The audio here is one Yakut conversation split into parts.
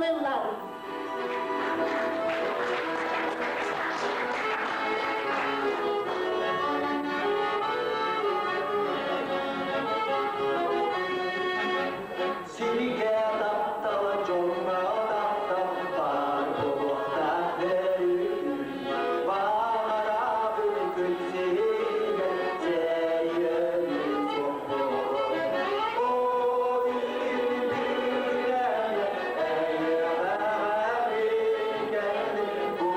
ыллыыллар. Сиргэ таптала дьоҥҥо таптал баар буолуохтаах өрүү. Баҕарабын күн сиригэр сэрии суох буолуо. О илбиҥнэнэ эйэҕэ кэллин бу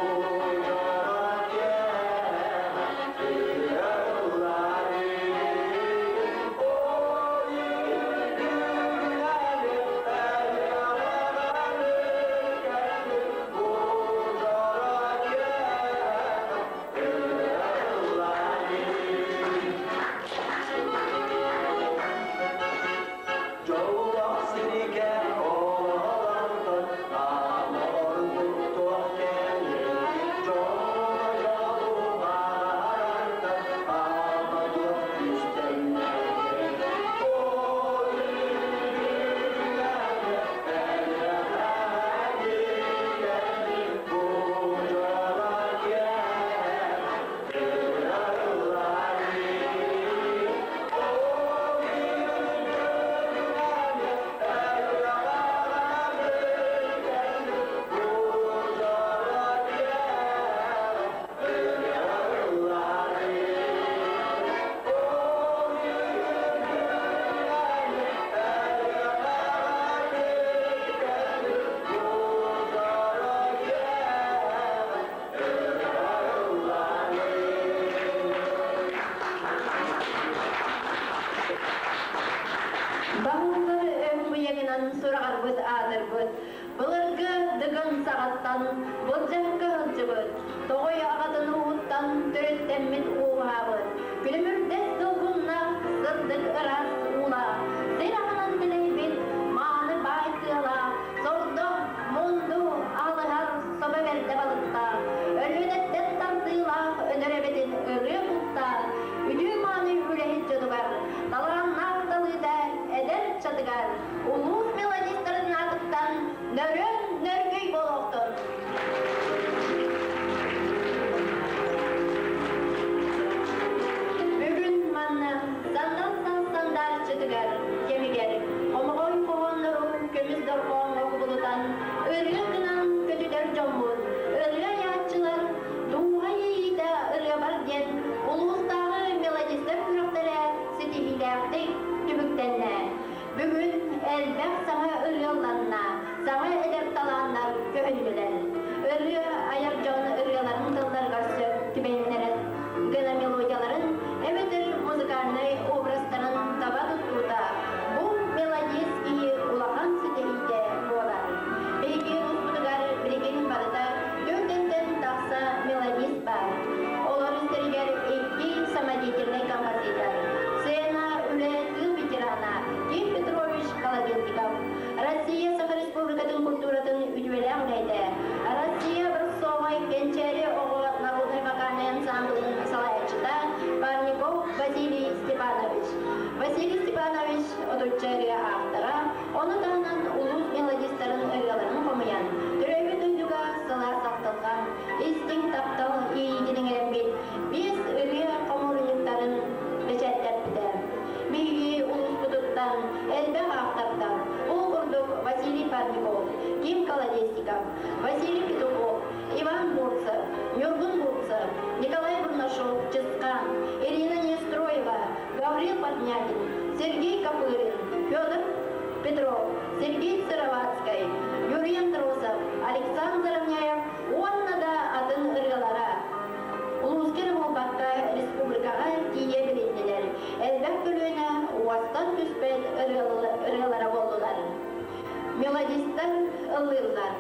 дьоро киэһэ ырыалларыы. О Дьоллоох сиргэ олорон аама ордук туох кэлиэй? Дьолго дьолу баҕарартан аама туох күүстэннээй? Ой, бу дьоро киэһэ Баһыллар өҥ-быйаҥынан сураҕарбыт аатырбыт, былыргы Дыгын саҕаттан былдьаһыкка сылдьыбыт, тоҕой аҕатын ууһуттан төрүттэммит ууһаабыт, күлүмүрдэс долгуннаах сырдык ыраас уулаах, сир аһынан дэлэйбит мааны баай тыалаах, сордоҥ, мунду, алыһар собо бэрдэ балыктаах, Өлүөнэттэн тардыылаах Өнөр эбэтин ырыа куттаах, үтүө-мааны үлэһит дьонугар, талааннаах талыыта эдэр ыччатыгар, улуус мелодистарын аатыттан нөрүөн нөргүй буолуохтун! Бүгүн манна сандал саас сандаарыччытыгар кэмигэр хомоҕой хоһооннору көмүс дорҕооҥҥо кубулутан ырыа гынан көтүтэр дьоммут, ырыа айааччылар Дууһа иэйиитэ ырыабар диэн улуустааҕы мелодистар күрэхтэрэ ситиһиилээхтик түмүктэннэ. Бүгүн элбэх саҥа ырыалланна, саҥа эдэр талааннар көһүннүлэр. Ырыа айар дьон ырыаларын тылларыгар сөп түбэһиннэрэн гына мелодияларын эбэтэр музыкальнай образтарын таба туттуута бу мелодист киһи улахан ситиһиитэ буолар. Биһиги улууспутугар билигин барыта түөртэнтэн тахса мелодист баар. Олор истэригэр икки самодеятельнай композитор, сцена үлэ тыыл ветерана Ким Петрович Колодезников, Россия Саха Республикатын культуратын үтүөлээх үлэһитэ, Россия образцовай Кэнчээри оҕо народнай вокальнай ансамблын салайааччыта Парников Василий Степанович. Василий Степанович отучча ырыа автора, ону таһынан улуус мелодистарын ырыаларын хомуйан, төрөөбүт дойдуга сылаас ахтылҕан, истиҥ таптал иэйиитин иҥэрэммит биэс ырыа хомуурунньуктарын бэчээттэппитэ. Биһиги улууспутуттан элбэх автордар, ол курдук Василий Парников, Ким Колодезников, Василий Петухов, Иван Бурцев, Ньургун Бурцев, Николай Бурнашов, Чысхан, Ирина Нестроева, Гаврил Портнягин, Сергей Копырин, Федор Петров, Сергей Сыроватскай, Юрий Андросов, Александр Заровняев уонна да атын ырыалара улууска эрэ буолбакка республикаҕа тиийэ билиннилэр, элбэх көлүөнэ уостан түспэт ырыалара буоллулар. Мелодистар ыллыыллар,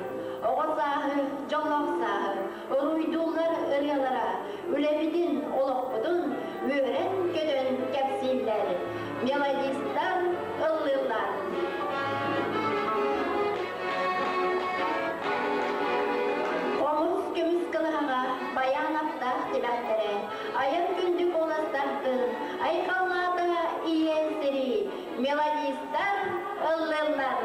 оҕо сааһы, дьоллоох сааһы, уруйдууллар ырыалара, үлэбитин, олохпутун үөрэн-көтөн кэпсииллэр. Мелодистар ыллыыллар. Хомус көмүс кылыһаҕа байаан аптаах тимэхтэрэ, айан күндү куоластартын айхаллаата ийэ сири, мелодистар ыллыыллар.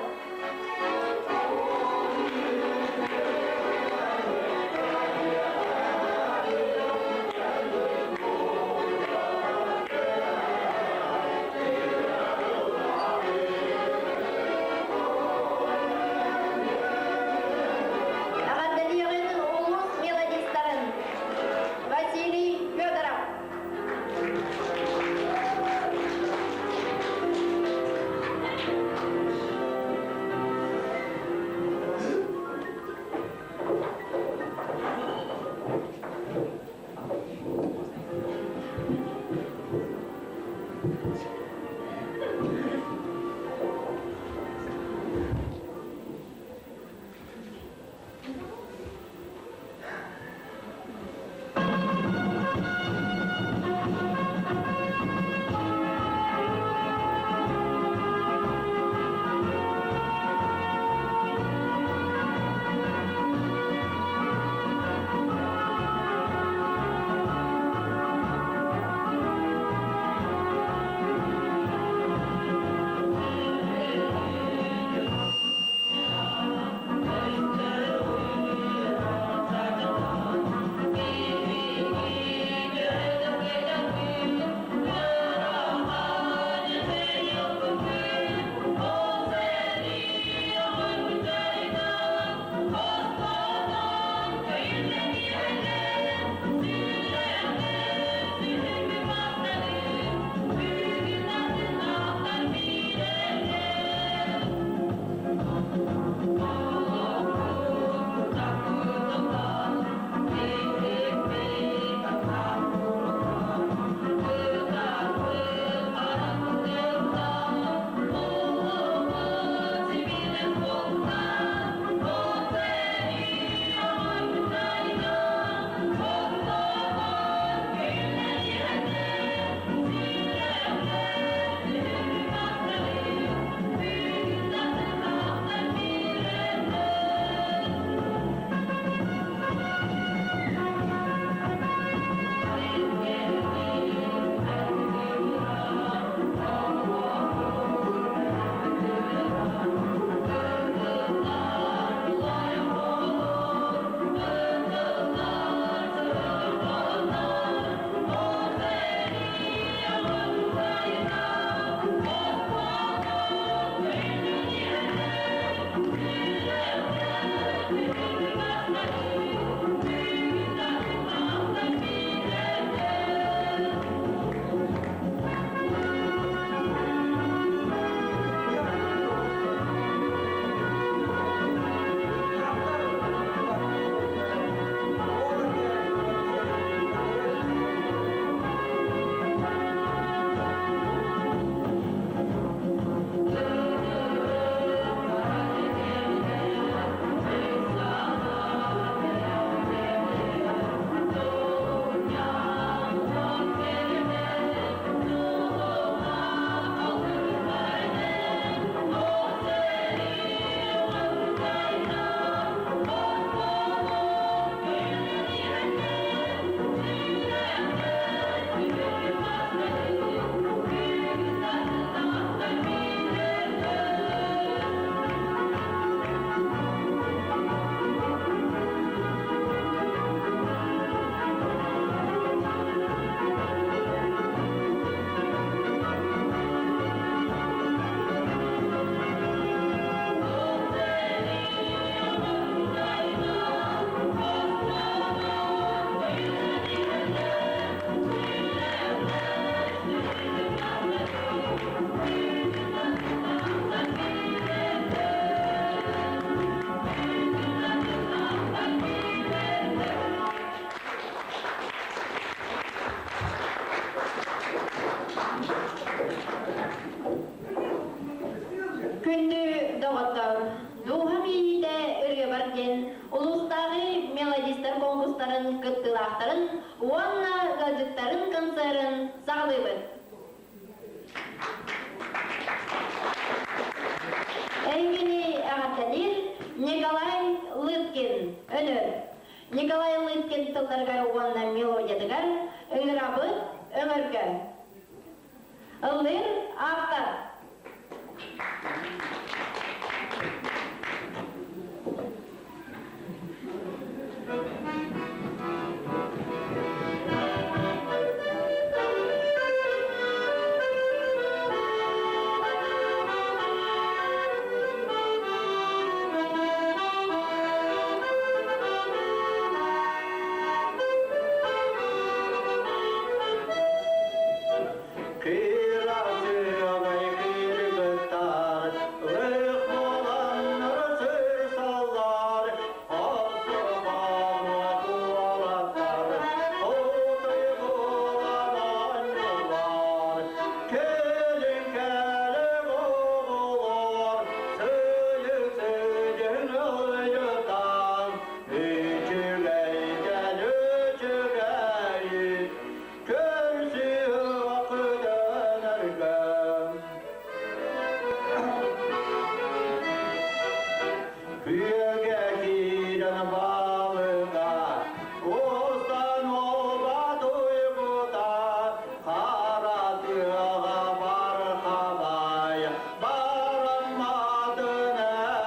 Доҕоттор, дууһам иэйиитэ ырыабар диэн улуустааҕы мелодистар конкурстарын кыттыылаахтарын уонна ыалдьыттарын концерын саҕалыыбыт. Эһигини эҕэрдэлиир Николай Лыткин, Өлөр. Николай Лыткин тылларыгар уонна мелодиятыгар ыҥырабыт өҥөргө. Ыллыыр автор. Кыырасыабай кыргыттар, ых буоланнар сырсаллар, Охсуһан уолаттар, хотой буолан оонньуулар. Кэлин кэлин оҕолор, сыйык-сыйын ыйытан, үчүгэйдэн үчүгэй, Көрсүөх дэнэргэ. Күөгэ киирэн балыга, устан оба туйгута, хара тыаҕа бархабай, барамматын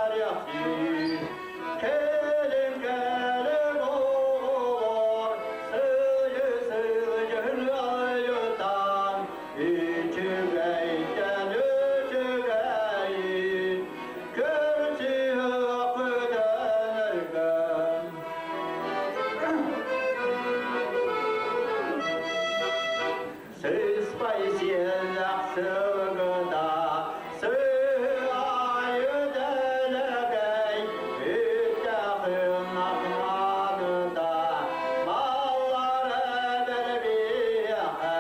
эриэхсин. Кэлин кэлин оҕолор, сылы-сылдьын айытан, үчүгэйтэн үчүгэй, көрсүөх дэнэргэн. Сыспай сиэллэх сылгыта, сыайы дэлэгэй, үттэхин ахманыта, баллар эбэрбиэхэ,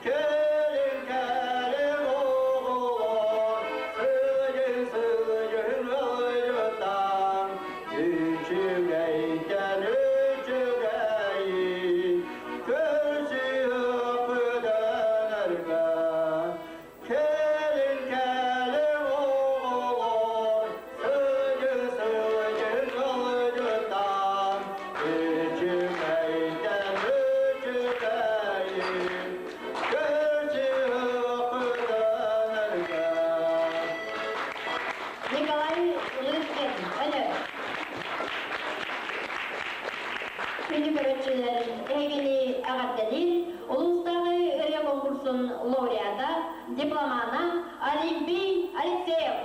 кэлин кэлин оҕолор, сылдьын сылдьын ыйытан, үчүгэйтэн үчүгэй, Кэлин кэлин оҕолор, сылдьын сылдьын ылдьытан, үчүгэйтэн үчүгэй, көрсүөхпүтэн Николай Лыткин, Өлөр. Күнү көрөөччүлэр эһигини эҕэрдэлиир улуустааҕы ырыа конкурсун лауреата, дипломана Олимпий Алексеев.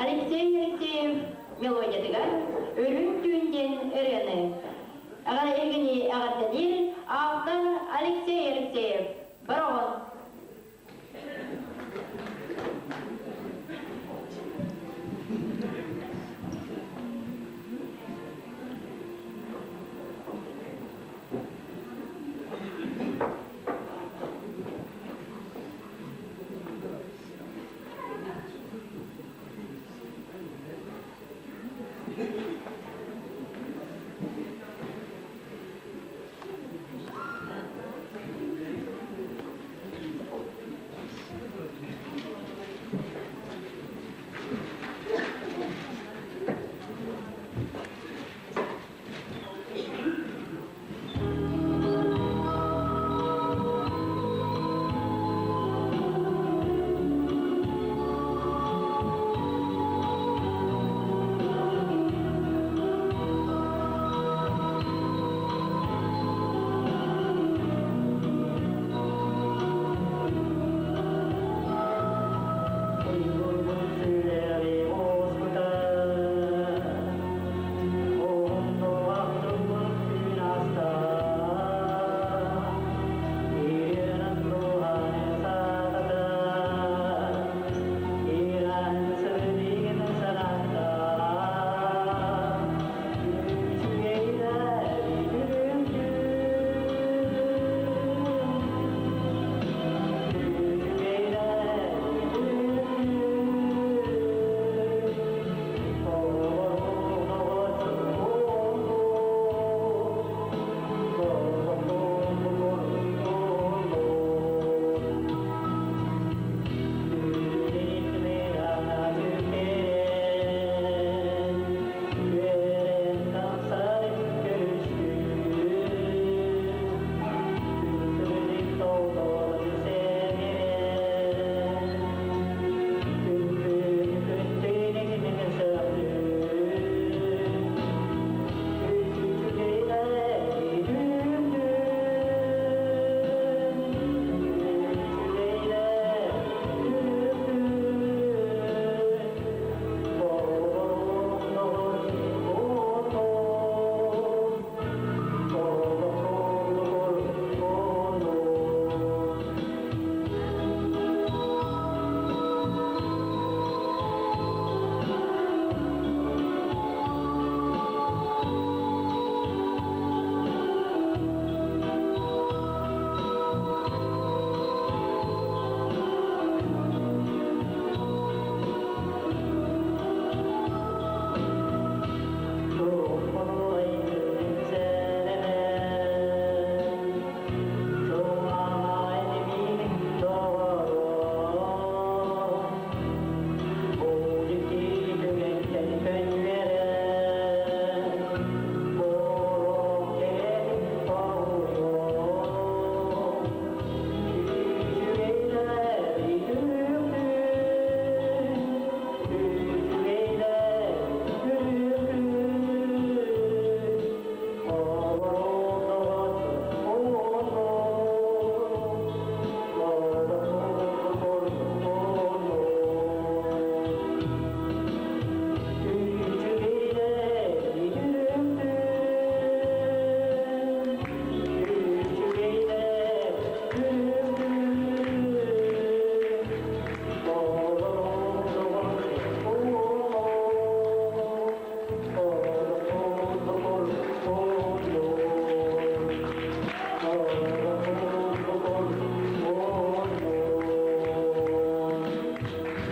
Алексей Алексеев мелодиятыгар Үрүҥ түүн диэн ырыаны эһигини эҕэрдэлиир автор Алексей Алексеев. Бороҕон.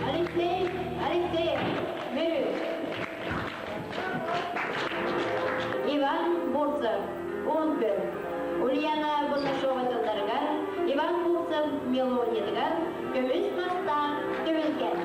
Алексей Алексеев, Мүрү. Иван Бурцев, Уон күн. Ульяна Бурнашова тылларыгар, Иван Бурцев мелодиятыгар Көмүс мастаах түһүлгэн.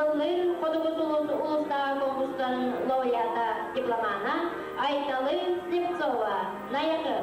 Ыллыыр Хотугу сулус улуустааҕы конкурстарын лауреата, дипломана Айталы Слепцова, Найахы.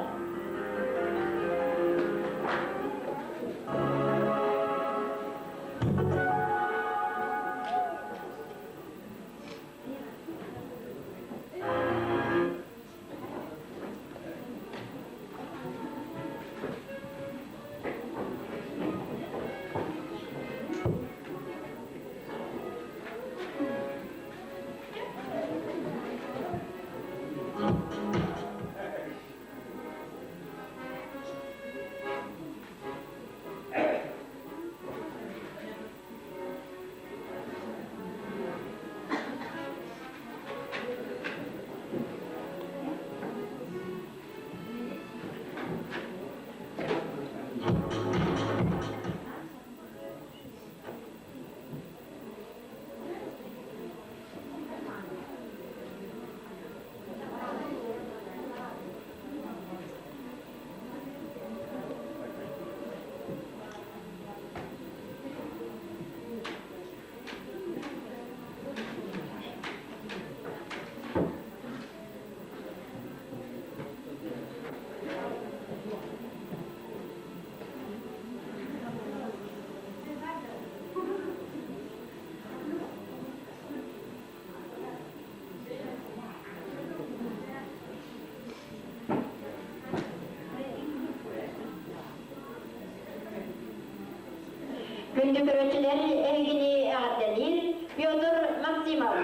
Күндү көрөөччүлэр, эһигини эҕэрдэлиир Петр Максимов.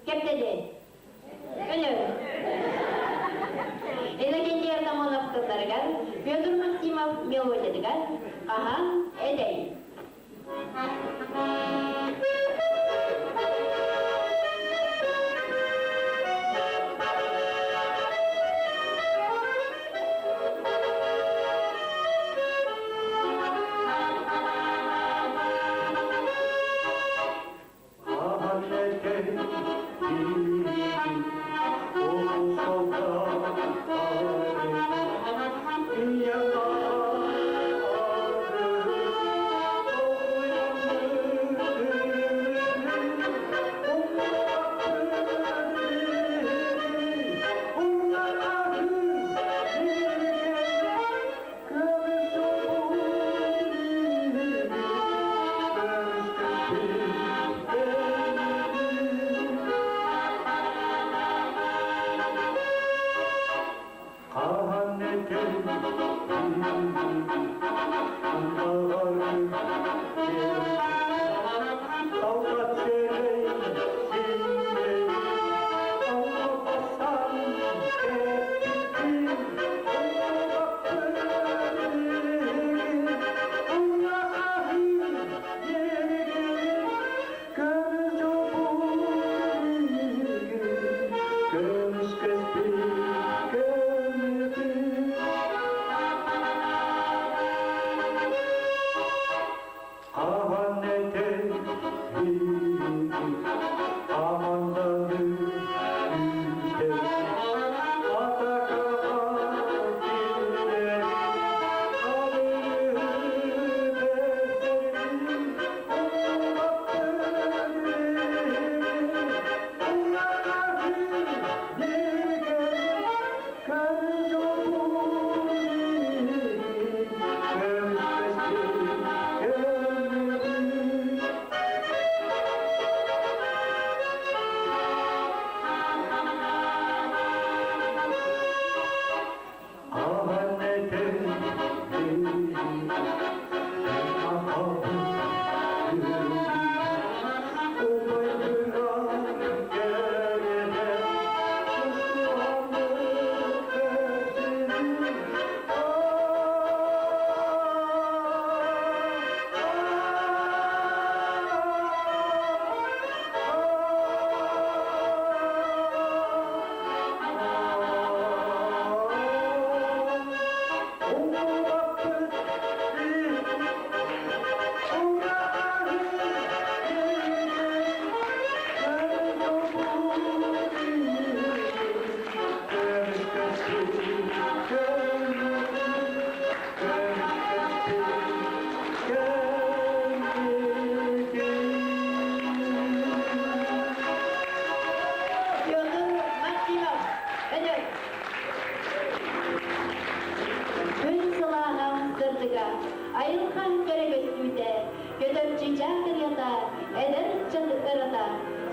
Кэптэди. Өлөр. Иннокентий Артамонов тылларыгар, Петр Максимов мелодиятыгар Хаһан эдэй. ырыата, эдэр ыччат ырата,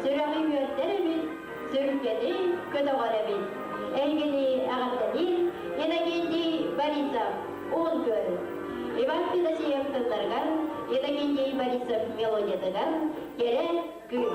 сүрэҕи үөрдэр эбит, сүргэни көтөҕөр эбит. Эһигини эҕэрдэлиир Иннокентий Борисов, Уун Күөл. Иван Федосеев тылларыгар, Иннокентий Борисов мелодиятыгар Кэрэ кыыс.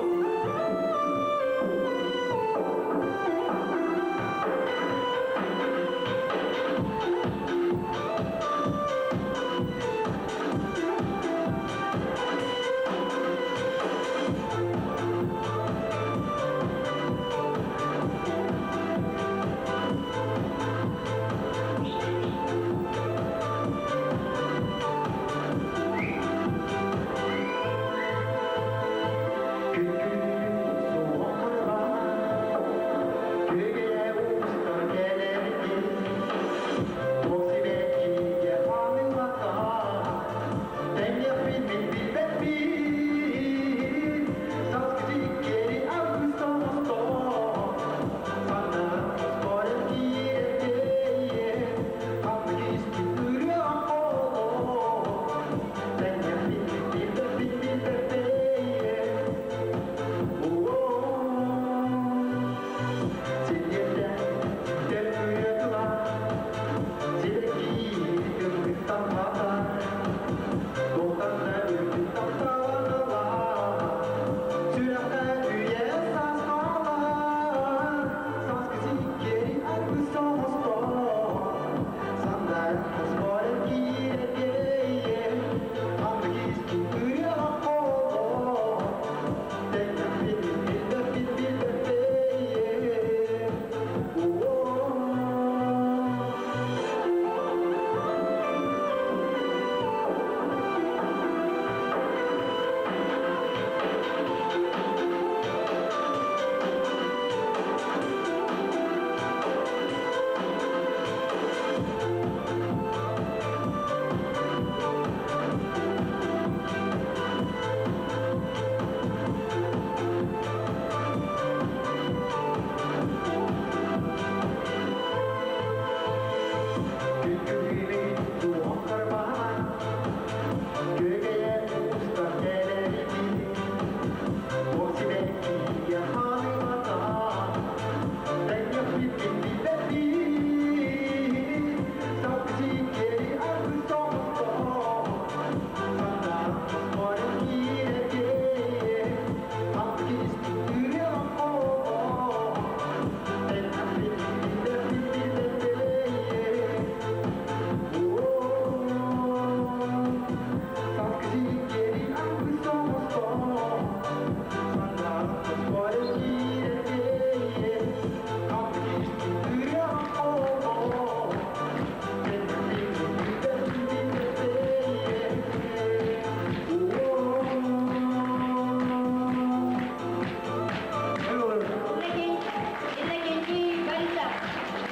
Иннокентий Борисов,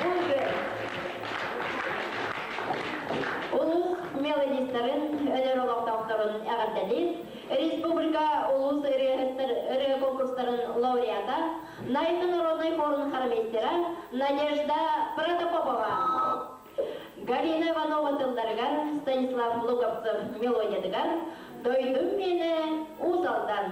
Уун Улуус мелодистарын, өнөр олохтоохторун эҕэрдэлиир республика улуус ырыаһыттар ырыа конкурстарын лауреата, Найты народной хорун хормейстера Надежда Протопопова. Галина Иванова тылларыгар, Станислав Луговцев мелодиятыгар «Дойдум миэнэ Уус Алдан».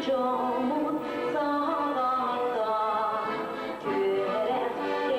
Дьоммут саҕата түөрэхтээн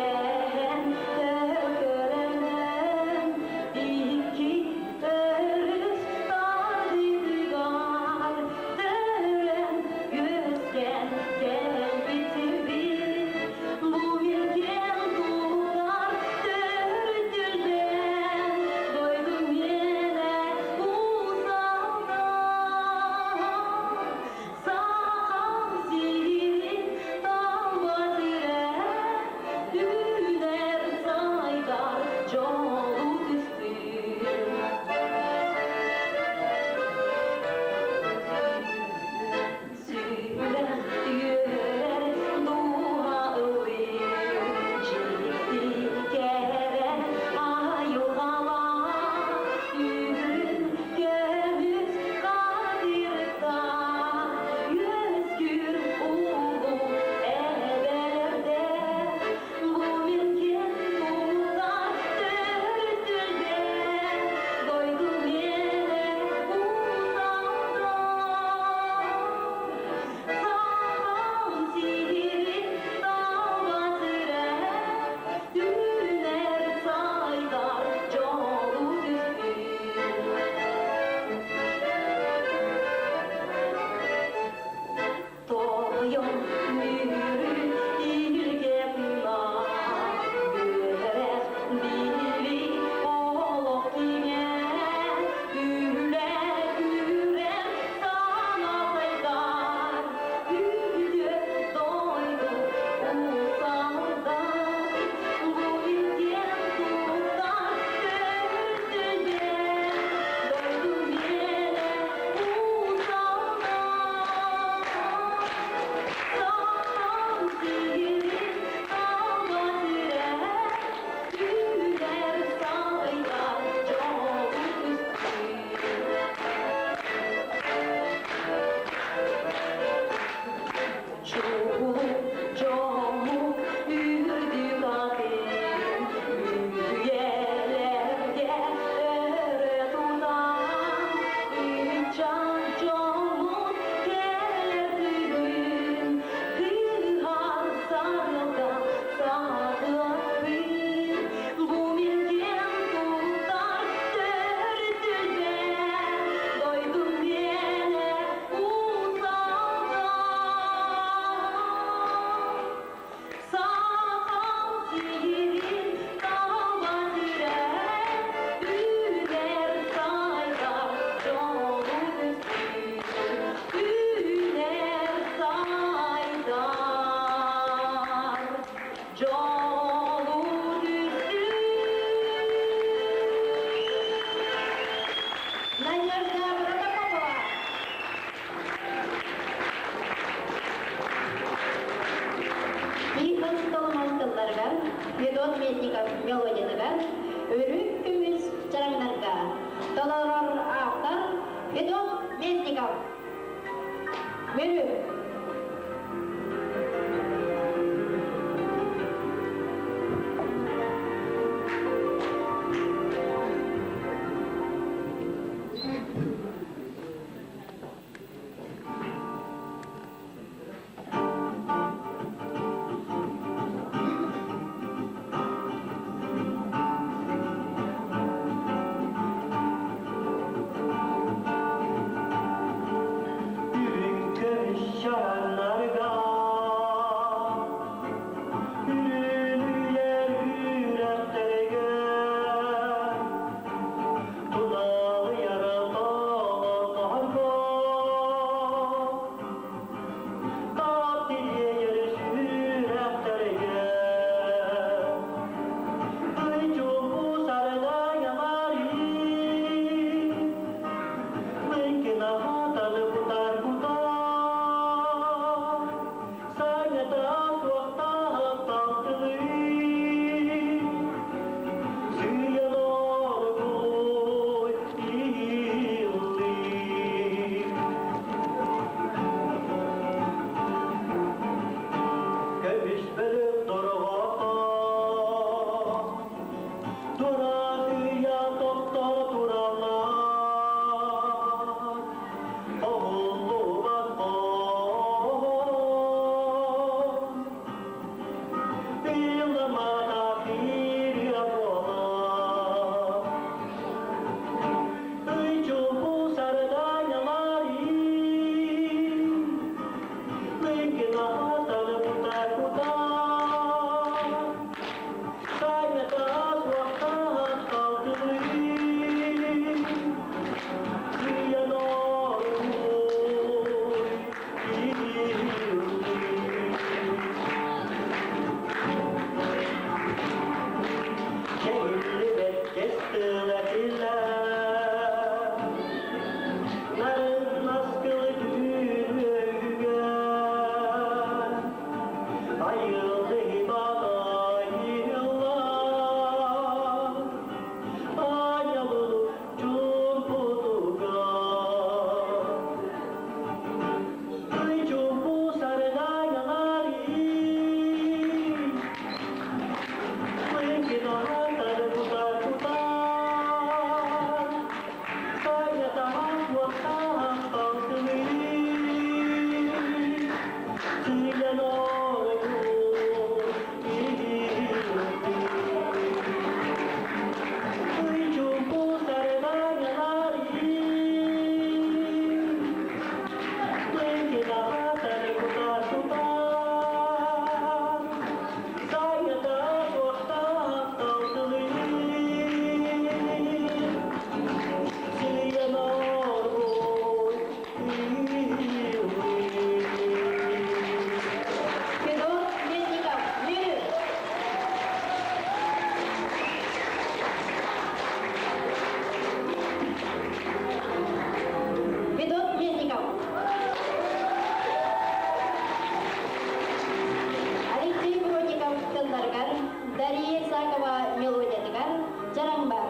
Бродников мелодиятыгар Өрүк көмүс чараҥнарга толорор автор Федот Местников. Мүрү. Үрүҥ көмүс чараннарга Үрүлүйэр үрэхтэргэ Туналыйар тоҕоторго Таптириэйэр сүрэхтэргэ Ый чуумпу сардаҥалары Лыҥкынаһатан кутар кутар Саҥата суохтаах таптылыы Сыыйан оргууй иһиллии. Көмүс бөлөх дорҕото Тураахыйа тохто тураллар Оһуллубат хоһоон Ыйламатах ырыа буолар Ый чуумпу сардаҥалары Лыҥкынаһатан кутар кутар Саҥата суохтаах тапталыы Сыыйан оргууй иһиллии. Кэһиллибэт кэс тыла тиллэр Нарын наскылы түүн өйүгэр Айыллыбат айыллар Аанньалын чуумпутугар Ый чуумпу сардаҥалары Лыҥкынаһатан кутар кутар Саҥата суохтаах тапталыы Сыыйан оргууй иһиллии. Ый чуумпу сардаҥалары Лыҥкынаһатан кутар кутар Саҥата суохтаах тапталыы Сыыйан оргууй иһиллии. Федот Местников. Мүрү. Федот Местников. Алексей Бродников тылларыгар, Дария Исакова мелодиятыгар Чараҥбар.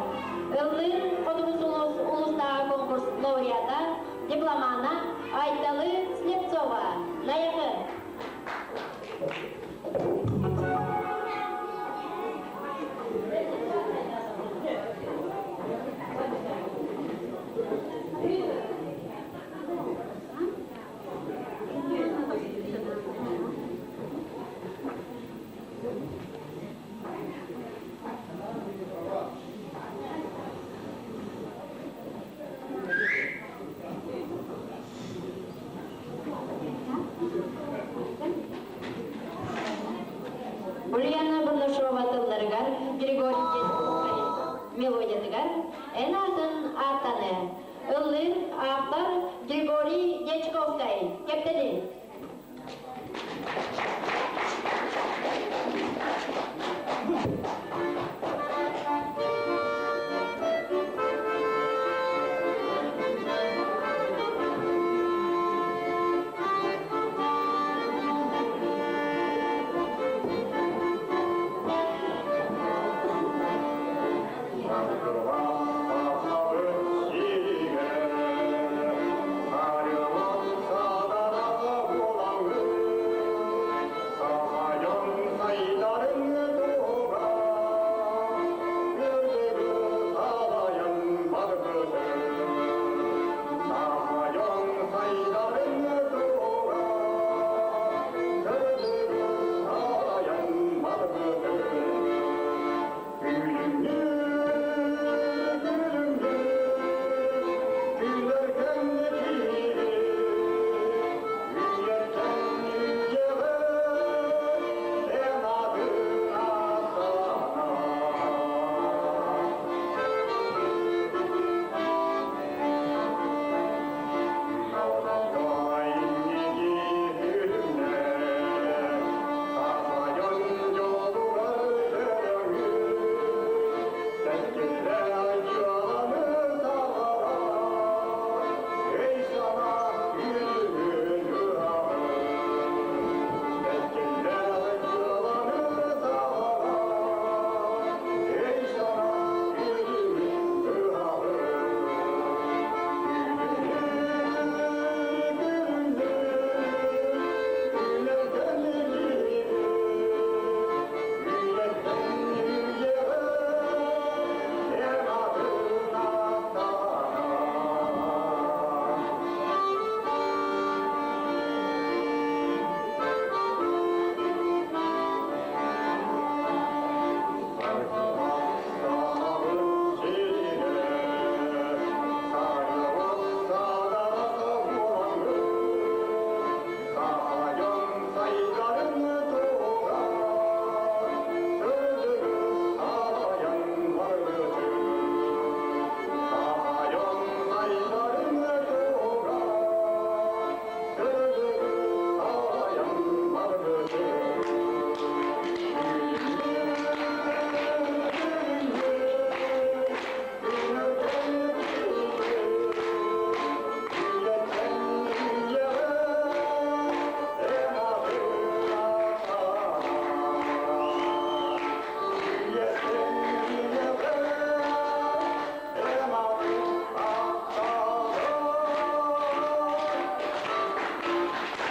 Ыллыыр Хотугу сулус улуустааҕы конкурс лауреата, дипломана Айталы Слепцова. Найахы. Ульяна Бурнашова тылларыгар, Григорий Дьячковскай мелодиятыгар Эн аатын ааттаны. Ыллыыр автор Григорий Дьячковскай. Кэптэни.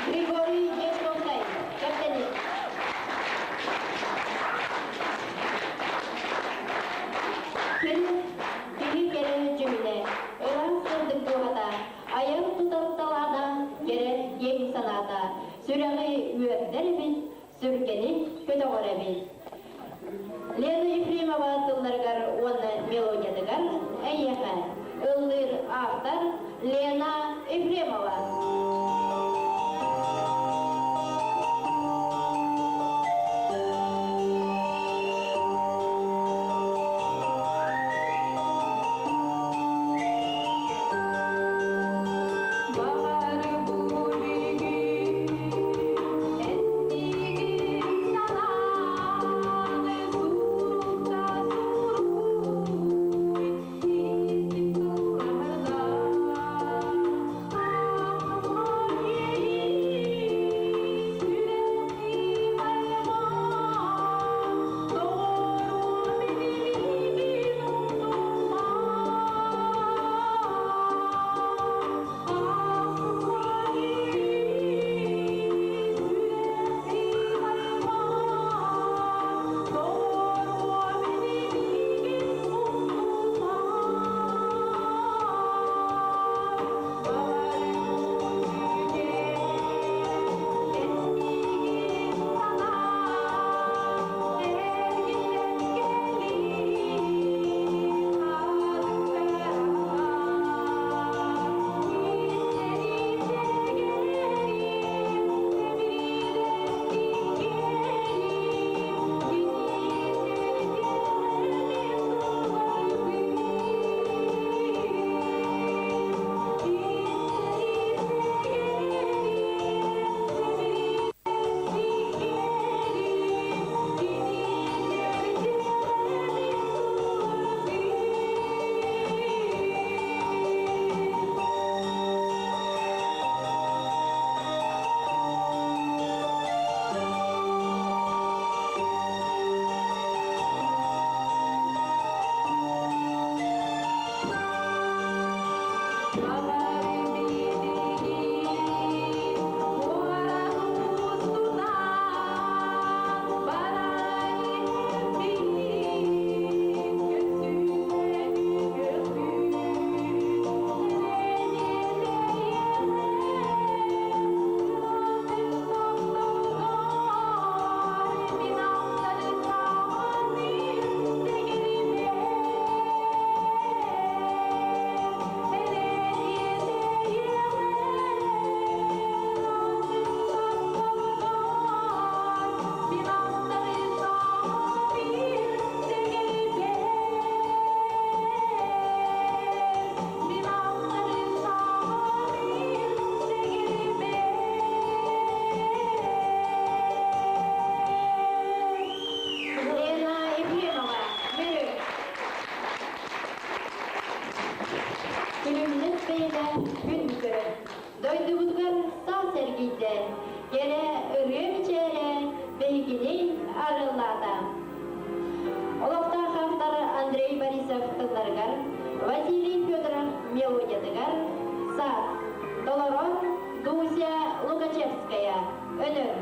Григорий Дьячковскай, Кэптэни. Күн киһи кэрэ дьүһүнэ, ыраас сырдык дууһата, айар тутар талаана, кэрэ киэҥ санаата, сүрэҕи үөрдэр эбит, сүргэни көтөҕөр эбит. Лена Ефремова тылларыгар уонна мелодиятыгар эйиэхэ ыллыыр автор Лена Ефремова. Thank you. эргийдэ, кэрэ ырыа мичээрэ биһигини арыаллаата. Олохтоох автор Андрей Борисов тылларыгар, Василий Федоров мелодиятыгар «Саас» толорор Дуся Лукачевская Өнөр.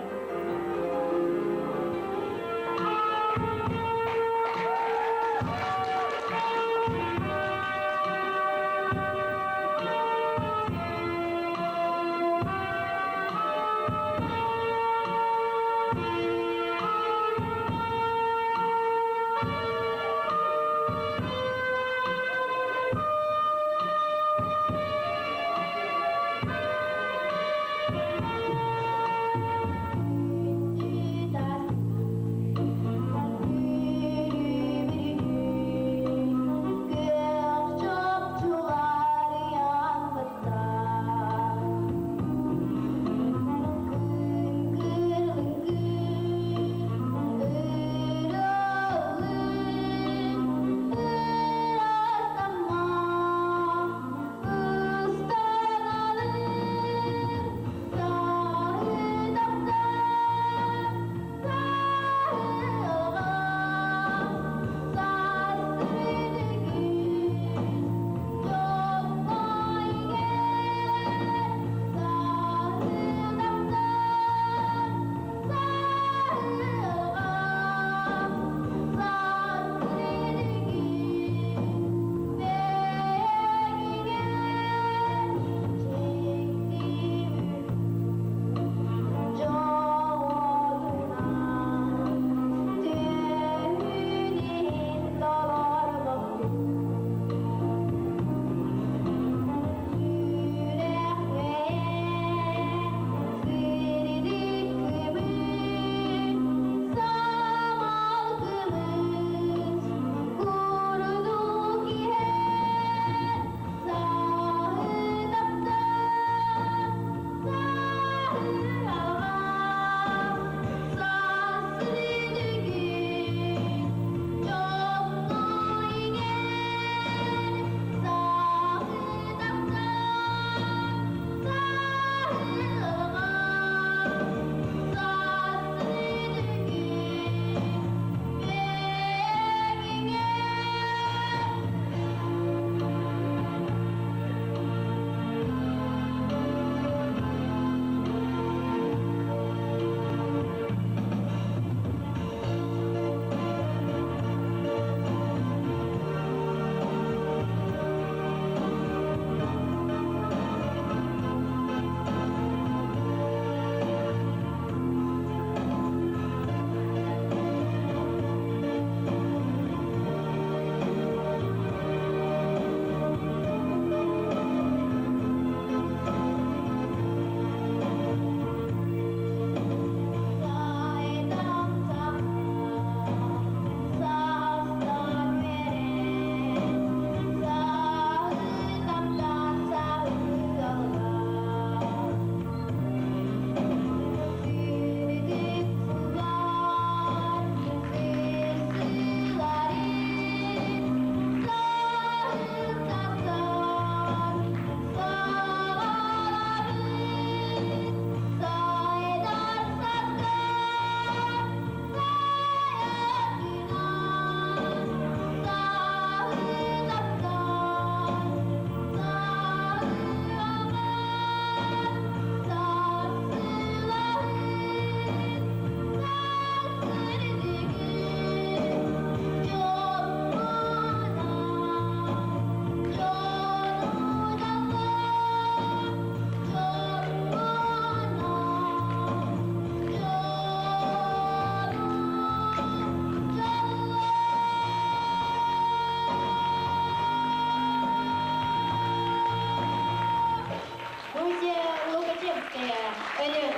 Дуся Лукачевская Өнөр.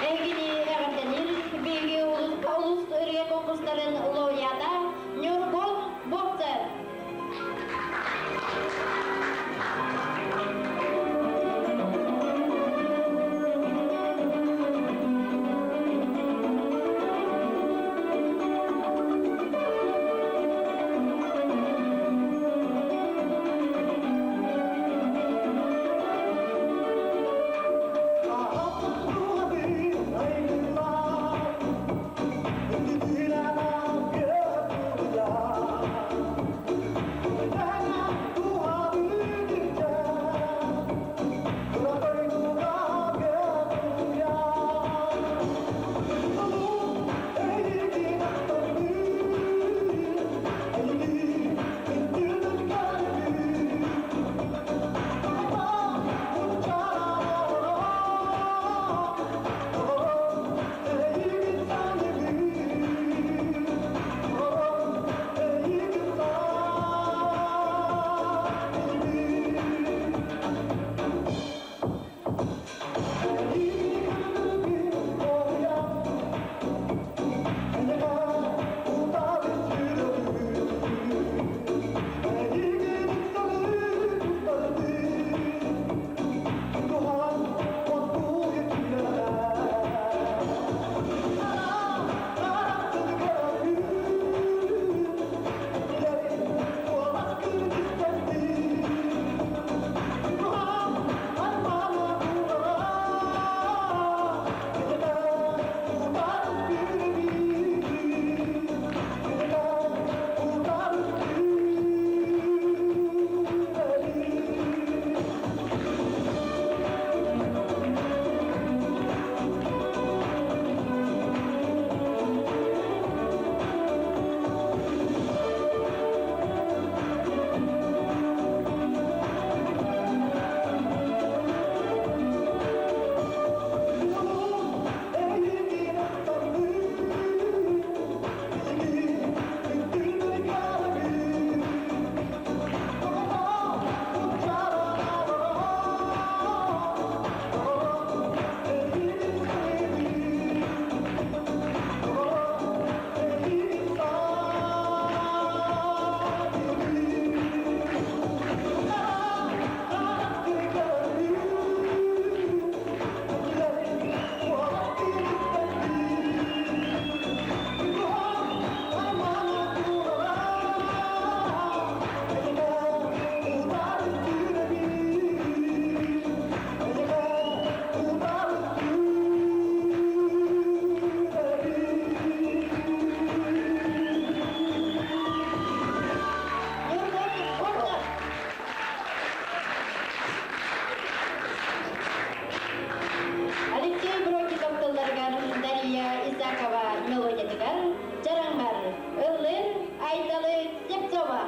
Эһигини эҕэрдэлиир биһиги улус ырыа конкурстарын лауреата Ньургун Бурцев. Айталы Слепцова.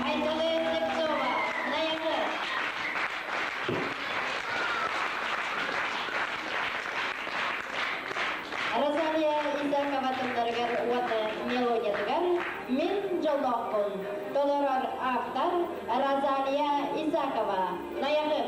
Айталы Слепцова, Найахы. Розалия Исакова тылларыгар уонна мелодиятыгар «Мин дьоллоохпун» толорор автор Розалия Исакова. Найахы.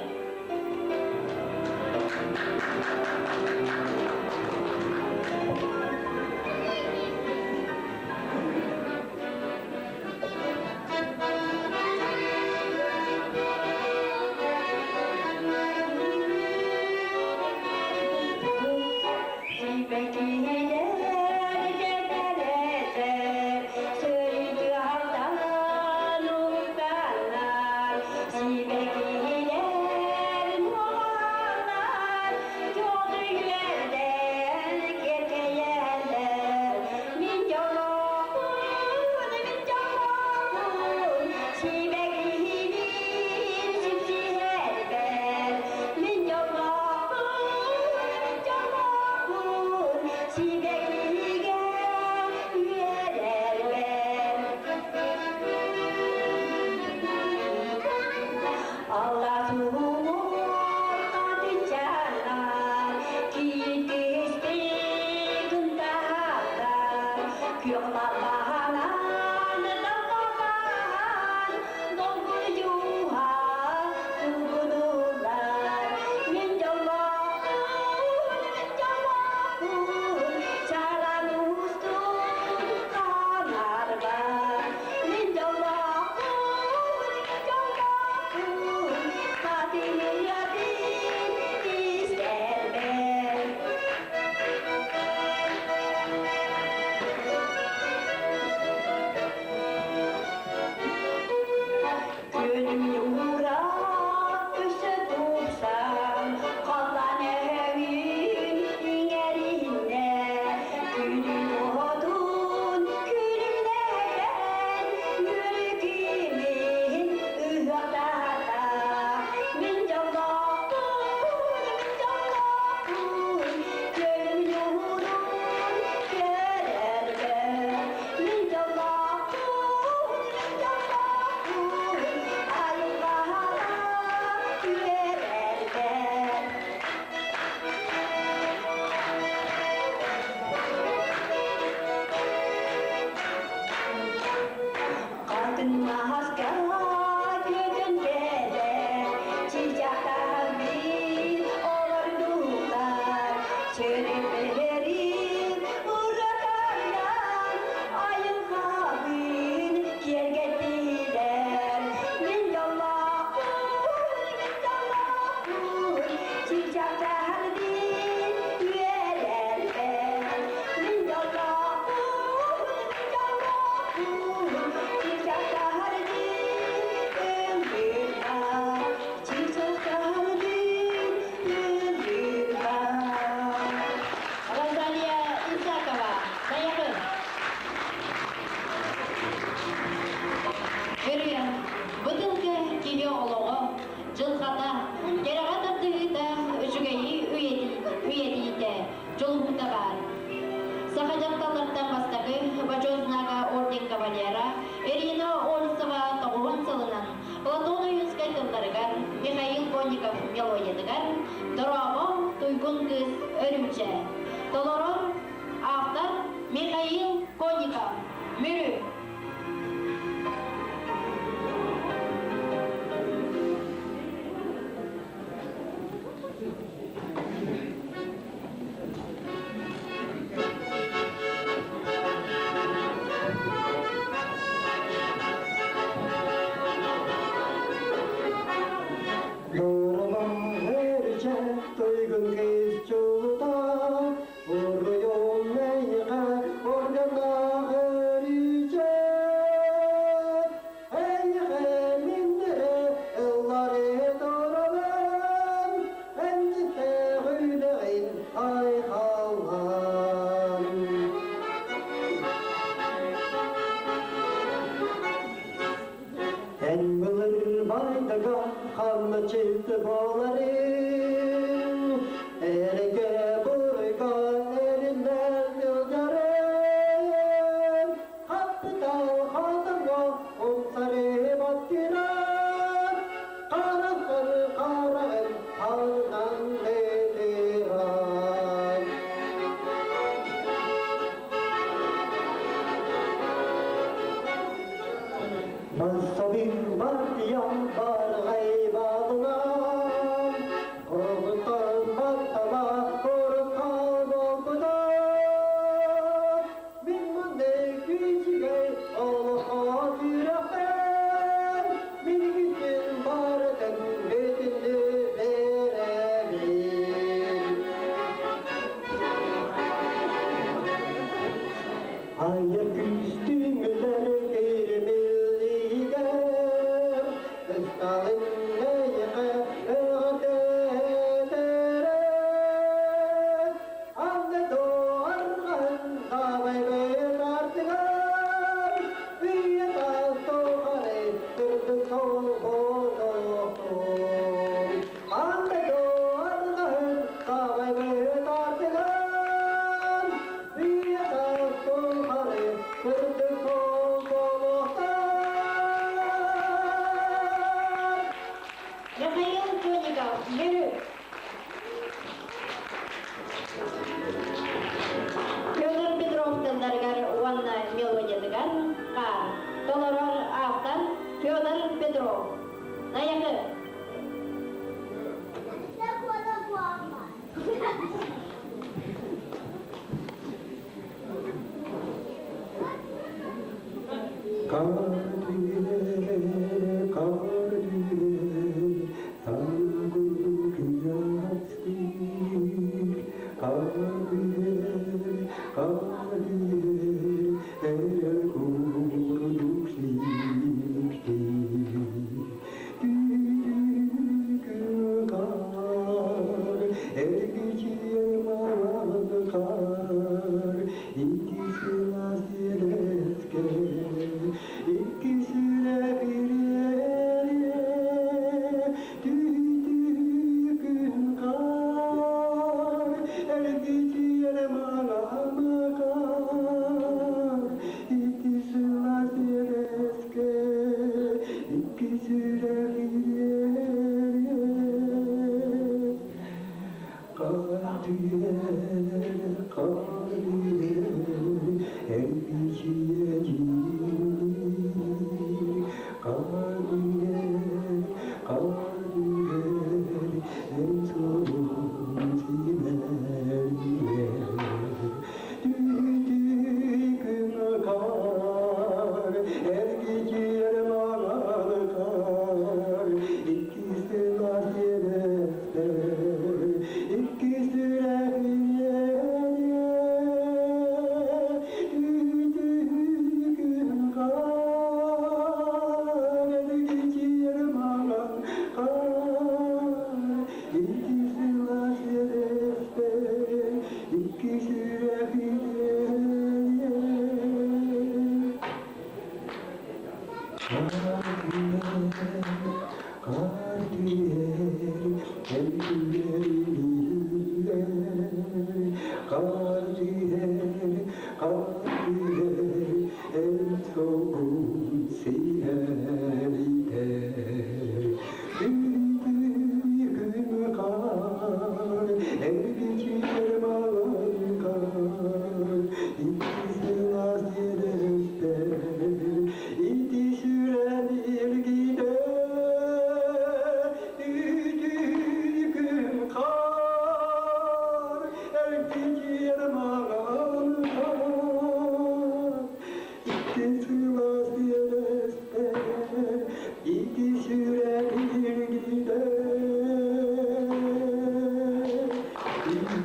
Туйгун кыыс Өрүүчэ. Толорор автор Михаил Конников. Мүрү. Дуорума туйгун кыыс чулута, Уруйум эйиэхэ органнаах өрүүчэ. Эйиэхэ миннэрэ ыллары турабын, Энньиттээх үлэҕин айхаллаан. Эн былыр байдага хамначыт буоларыҥ, Эрэгэ буруйга эриннэр сылдьарыҥ, Хаппытал хатыҥҥа умсары баттыыран, Хараххар хараҕын хаанынан ытыран. Мансабын бардыйан барҕай баалынан, Кургутан баттала курукал буолбута. Мин мындай күүчүгэй олоххо сүрэхпэр, Минигиттин барытын бүтүннүү биэрэбин. Айар күүстүҥүлэр киримиллиигэр, Ысталын эйиэхэ эҕэрдэтэрэ. Анны дуорҕан саабайбыт артыгар, Үйэ таас тухары сырдык суол буолуохтун. Анны дуорҕан саабайбыт артыгар, Үйэ таас тухары сырдык суол буолуохтун. Михаил Конников, Мүрү. Федор Петров тылларыгар уонна мелодиятыгар хаар. Толорор автор Федор Петров. Найахы. Картире, картире, тангу киястир. Картире, картире, эрэл курдук сиктир. Түүтүкү кар, эргичийэр маҥан хаар, Икки сыла сиэлэскэ, икки сүрэх ириэрэ, Түүтүкүн хаар, эргичийэр маҥан хаар, Икки сыла сиэлэскэ, икки сүрэх ириэрэ. Кадиер, кадиер, эргичийэ дьиҥниир. Кадиер, кадиер, эн суолуҥ симэлийэр. Түүтүй күн хаар, эргичийэр маҥан хаар, Икки сыла сиэдэстэр, икки сүрэх ириэрэ, Түүтү күн хаар, эргичийэр маҥан хаар, Икки сыла сиэдэстэр, икки сүрэх ириэрэ. Кар түһэр, кар түһэр, кар түһэр, эн соҕун сиһэритэр. Күн хаар, Петр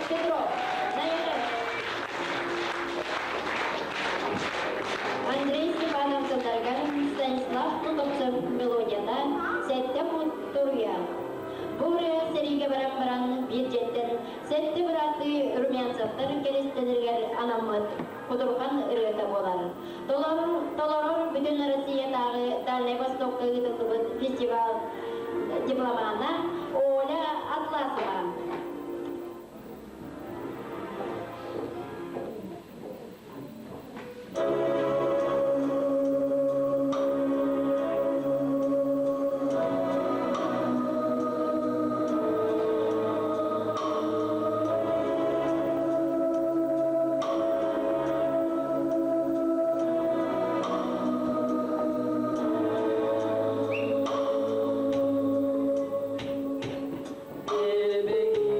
Петров, Найахы. Андрей Степанов тылларыгар Станислав Луковцев мелодията «Сэттэ пут туруйа». Бу ырыа сэриигэ баран баран биир дьиэттэн сэттэ бырааттыы Румянцевтар кэристэлэригэр анаммыт кутурҕан ырыата буолар. Толорор, толорор Бүтүн Россиятааҕы Дальнай Востокка ыытыллыбыт фестивал дипломана Оля Атласова. Baby.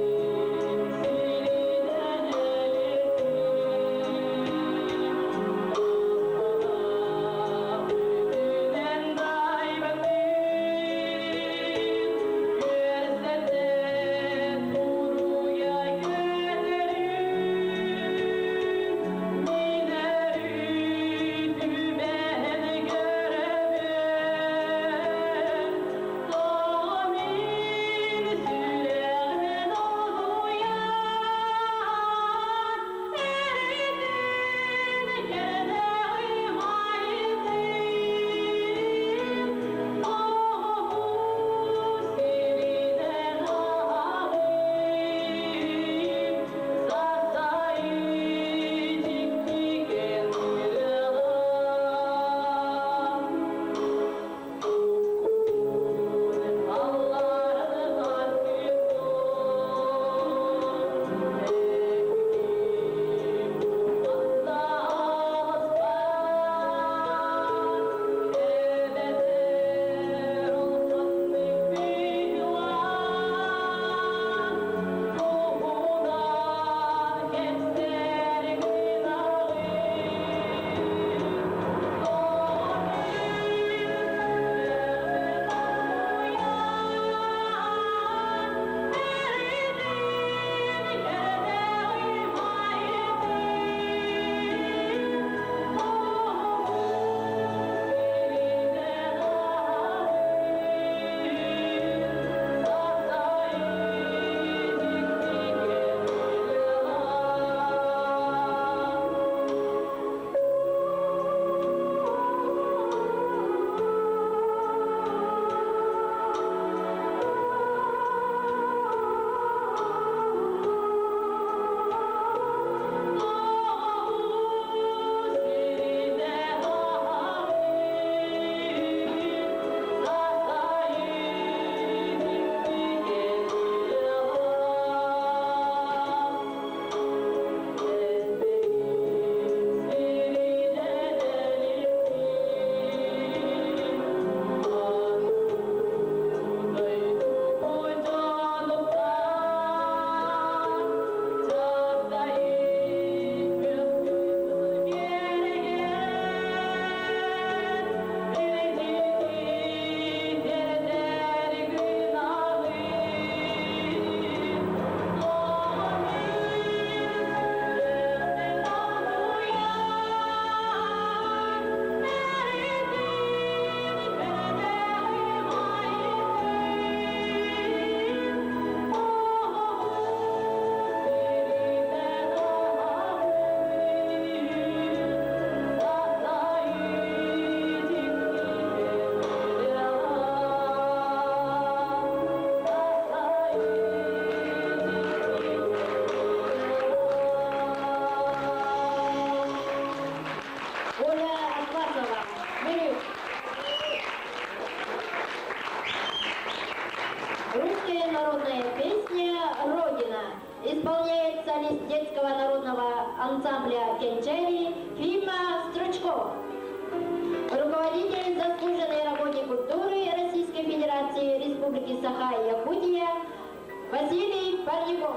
Народная песня «Родина». Исполняет солист детского народного ансамбля «Кенчери» Фима Стручков. Руководитель, заслуженный работник культуры Российской Федерации Республики Саха-Якутия Василий Парников.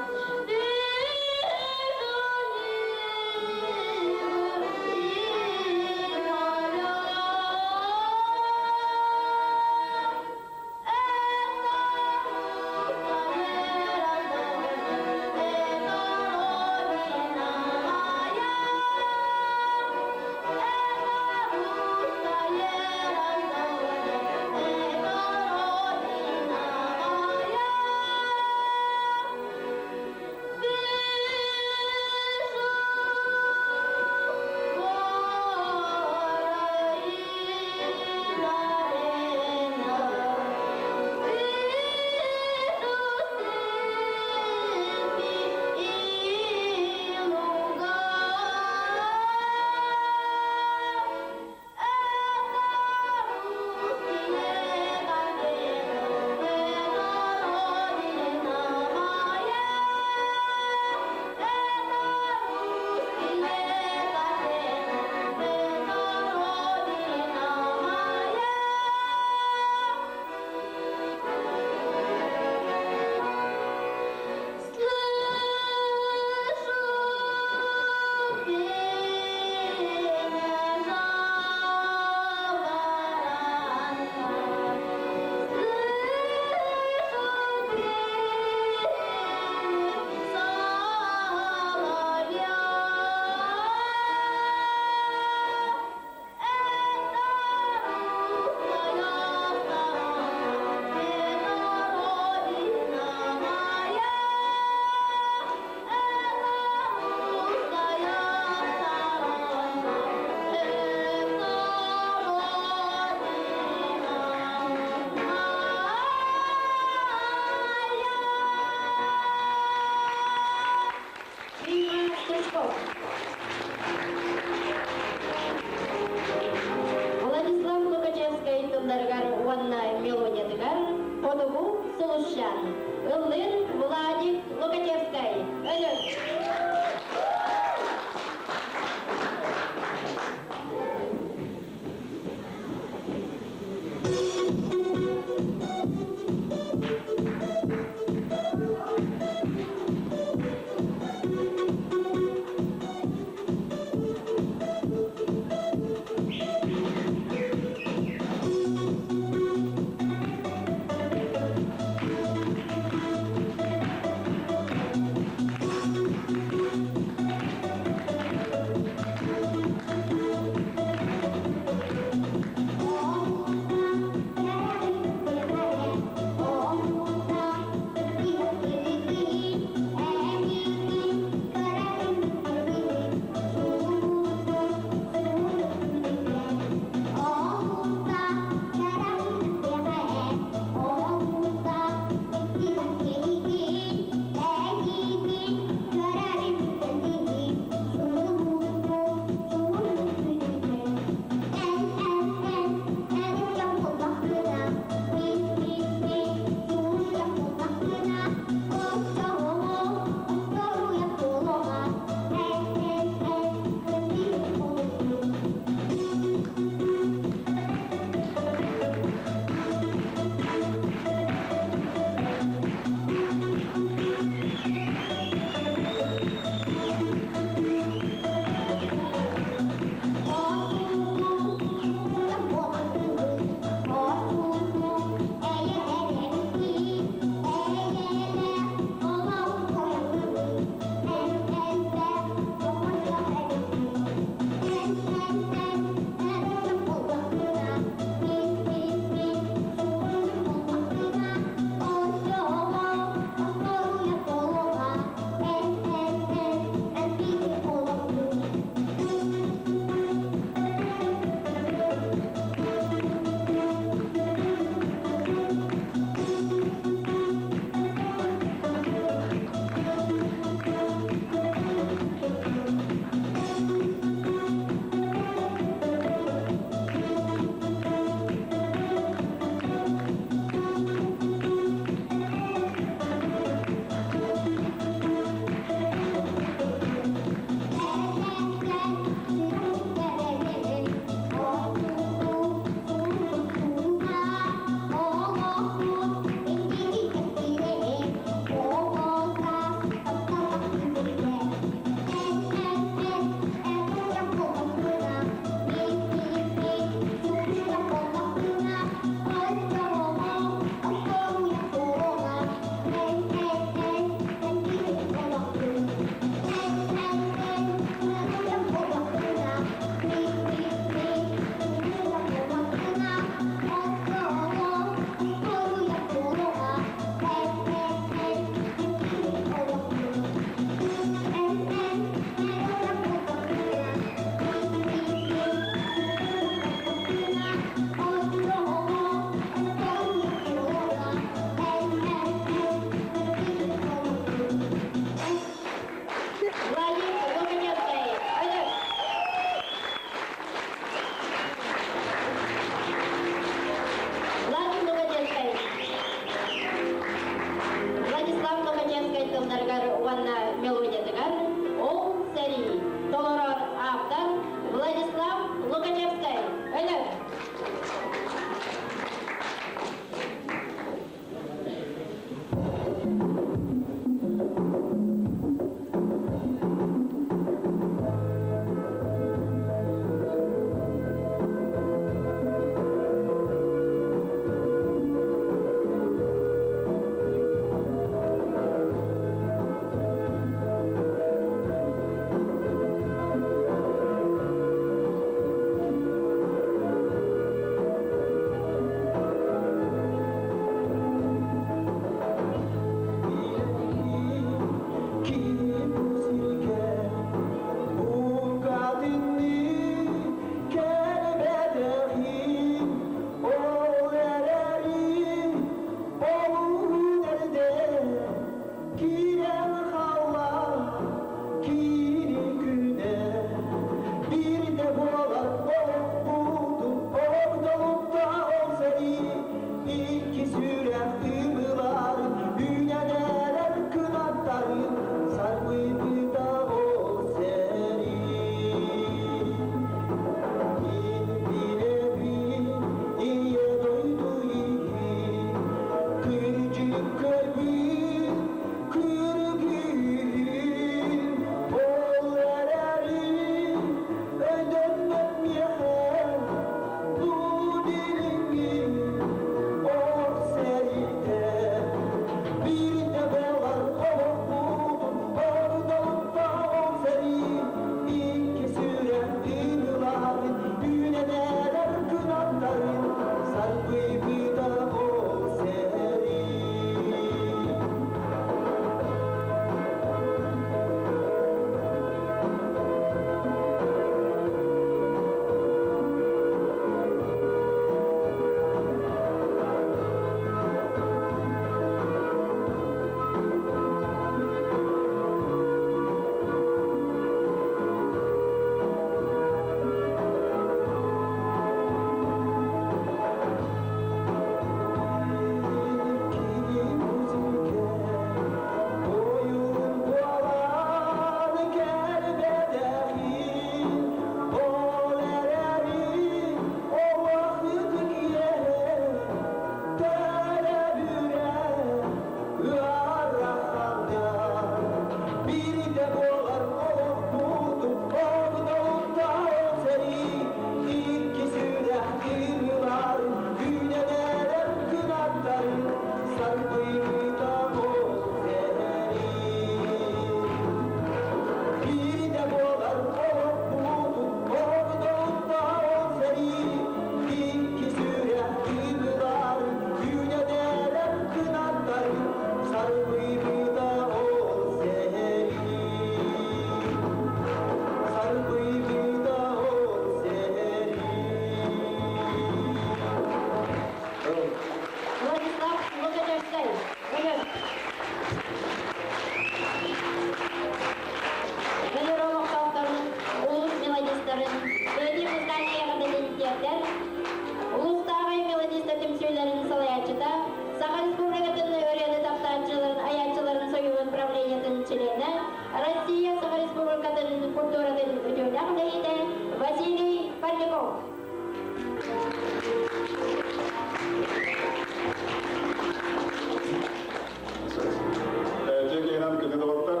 Дьиэ күнү доҕоттор.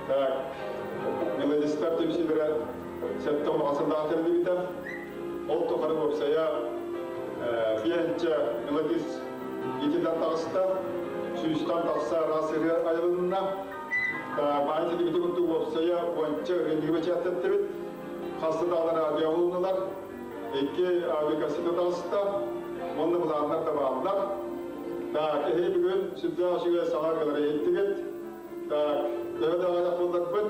Так, мелодистар түмсүүлэрэ 76 сыллаах тэриллибитэ. Ол тухары уопсайа биэнчэ мелодист итинэн таҕыста, 100-тан тахса араас ырыа айылынна. Баай телевизор курдук уопсайа 10-ча ырыанньыгы бэчээттэттибит. Хаста даҕаны радио булуннулар. Икки аудиокассета таҕыста. Уонна былааннар да бааллар. Так, эһи бүгүн сүрдээх үчүгэй саҥа ырыалары иһиттигит. Так, төһө да аҕыйах буолларбыт,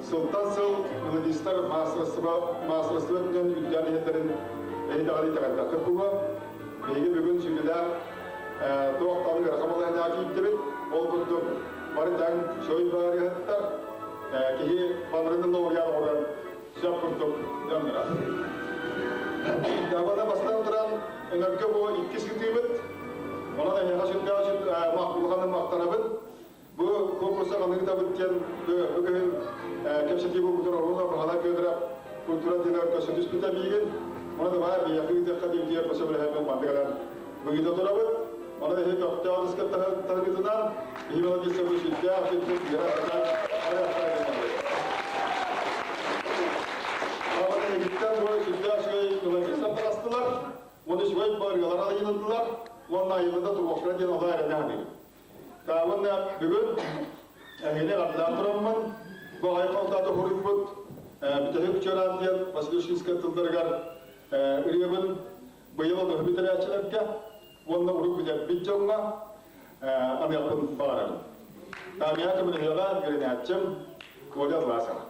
сылтан сыл мелодистар маастарыстыба өттүнэн үрдээн иһэллэрин эһи даҕаны итэҕэйбэххит буолуо. Биһиги бүгүн сүдүлээх туох даҕаны ыарахан балаһыанньаҕа киирдибит. Ол курдук бары тэҥ чой баарыһыттар киһи баларынан лауреат оҥорон сөп курдук дьоннора. Дабана бастан туран өҥөргө бу иккис ыытыыбыт. Онон эһиэхэ сүрдээх улаханын махтанабын. Бу конкурса аныгытабыт диэн бу күһүн кэпсэтии буолбутун Оруна Баһылай Федоров культура дьиэлэр көрсө түспүтэ миигин. Оны да баар биһиэхэ ыытыахха диэн көрсө билэһэммин мандыгаран быгыта турабыт. Оны эһи көхтөөх ыскаттаргытынан биһи мелодистабы сүрдээх сүрдүк үөрэ сатаан Египтен бу сүрдээх үчүгэй мелодистар тарастылар, уонна үчүгэй барыгалар айылындылар, уонна айылында туруохтара диэн олоо эрэнэ саныыбын. Уонна бүгүн эһигини ардылаан тураммын, бу аҕай халтаата хоруйбут бүтэһик чуораан диэн Василий Ушинскай тылларыгар ырыабын быйыл онуһу бүтэрээччилэргэ уонна урук бүтэрбит дьоҥҥо аныахпын баҕарабын. Таамия көмөлөһүөҕэ үөрэнээччим Коля Власова.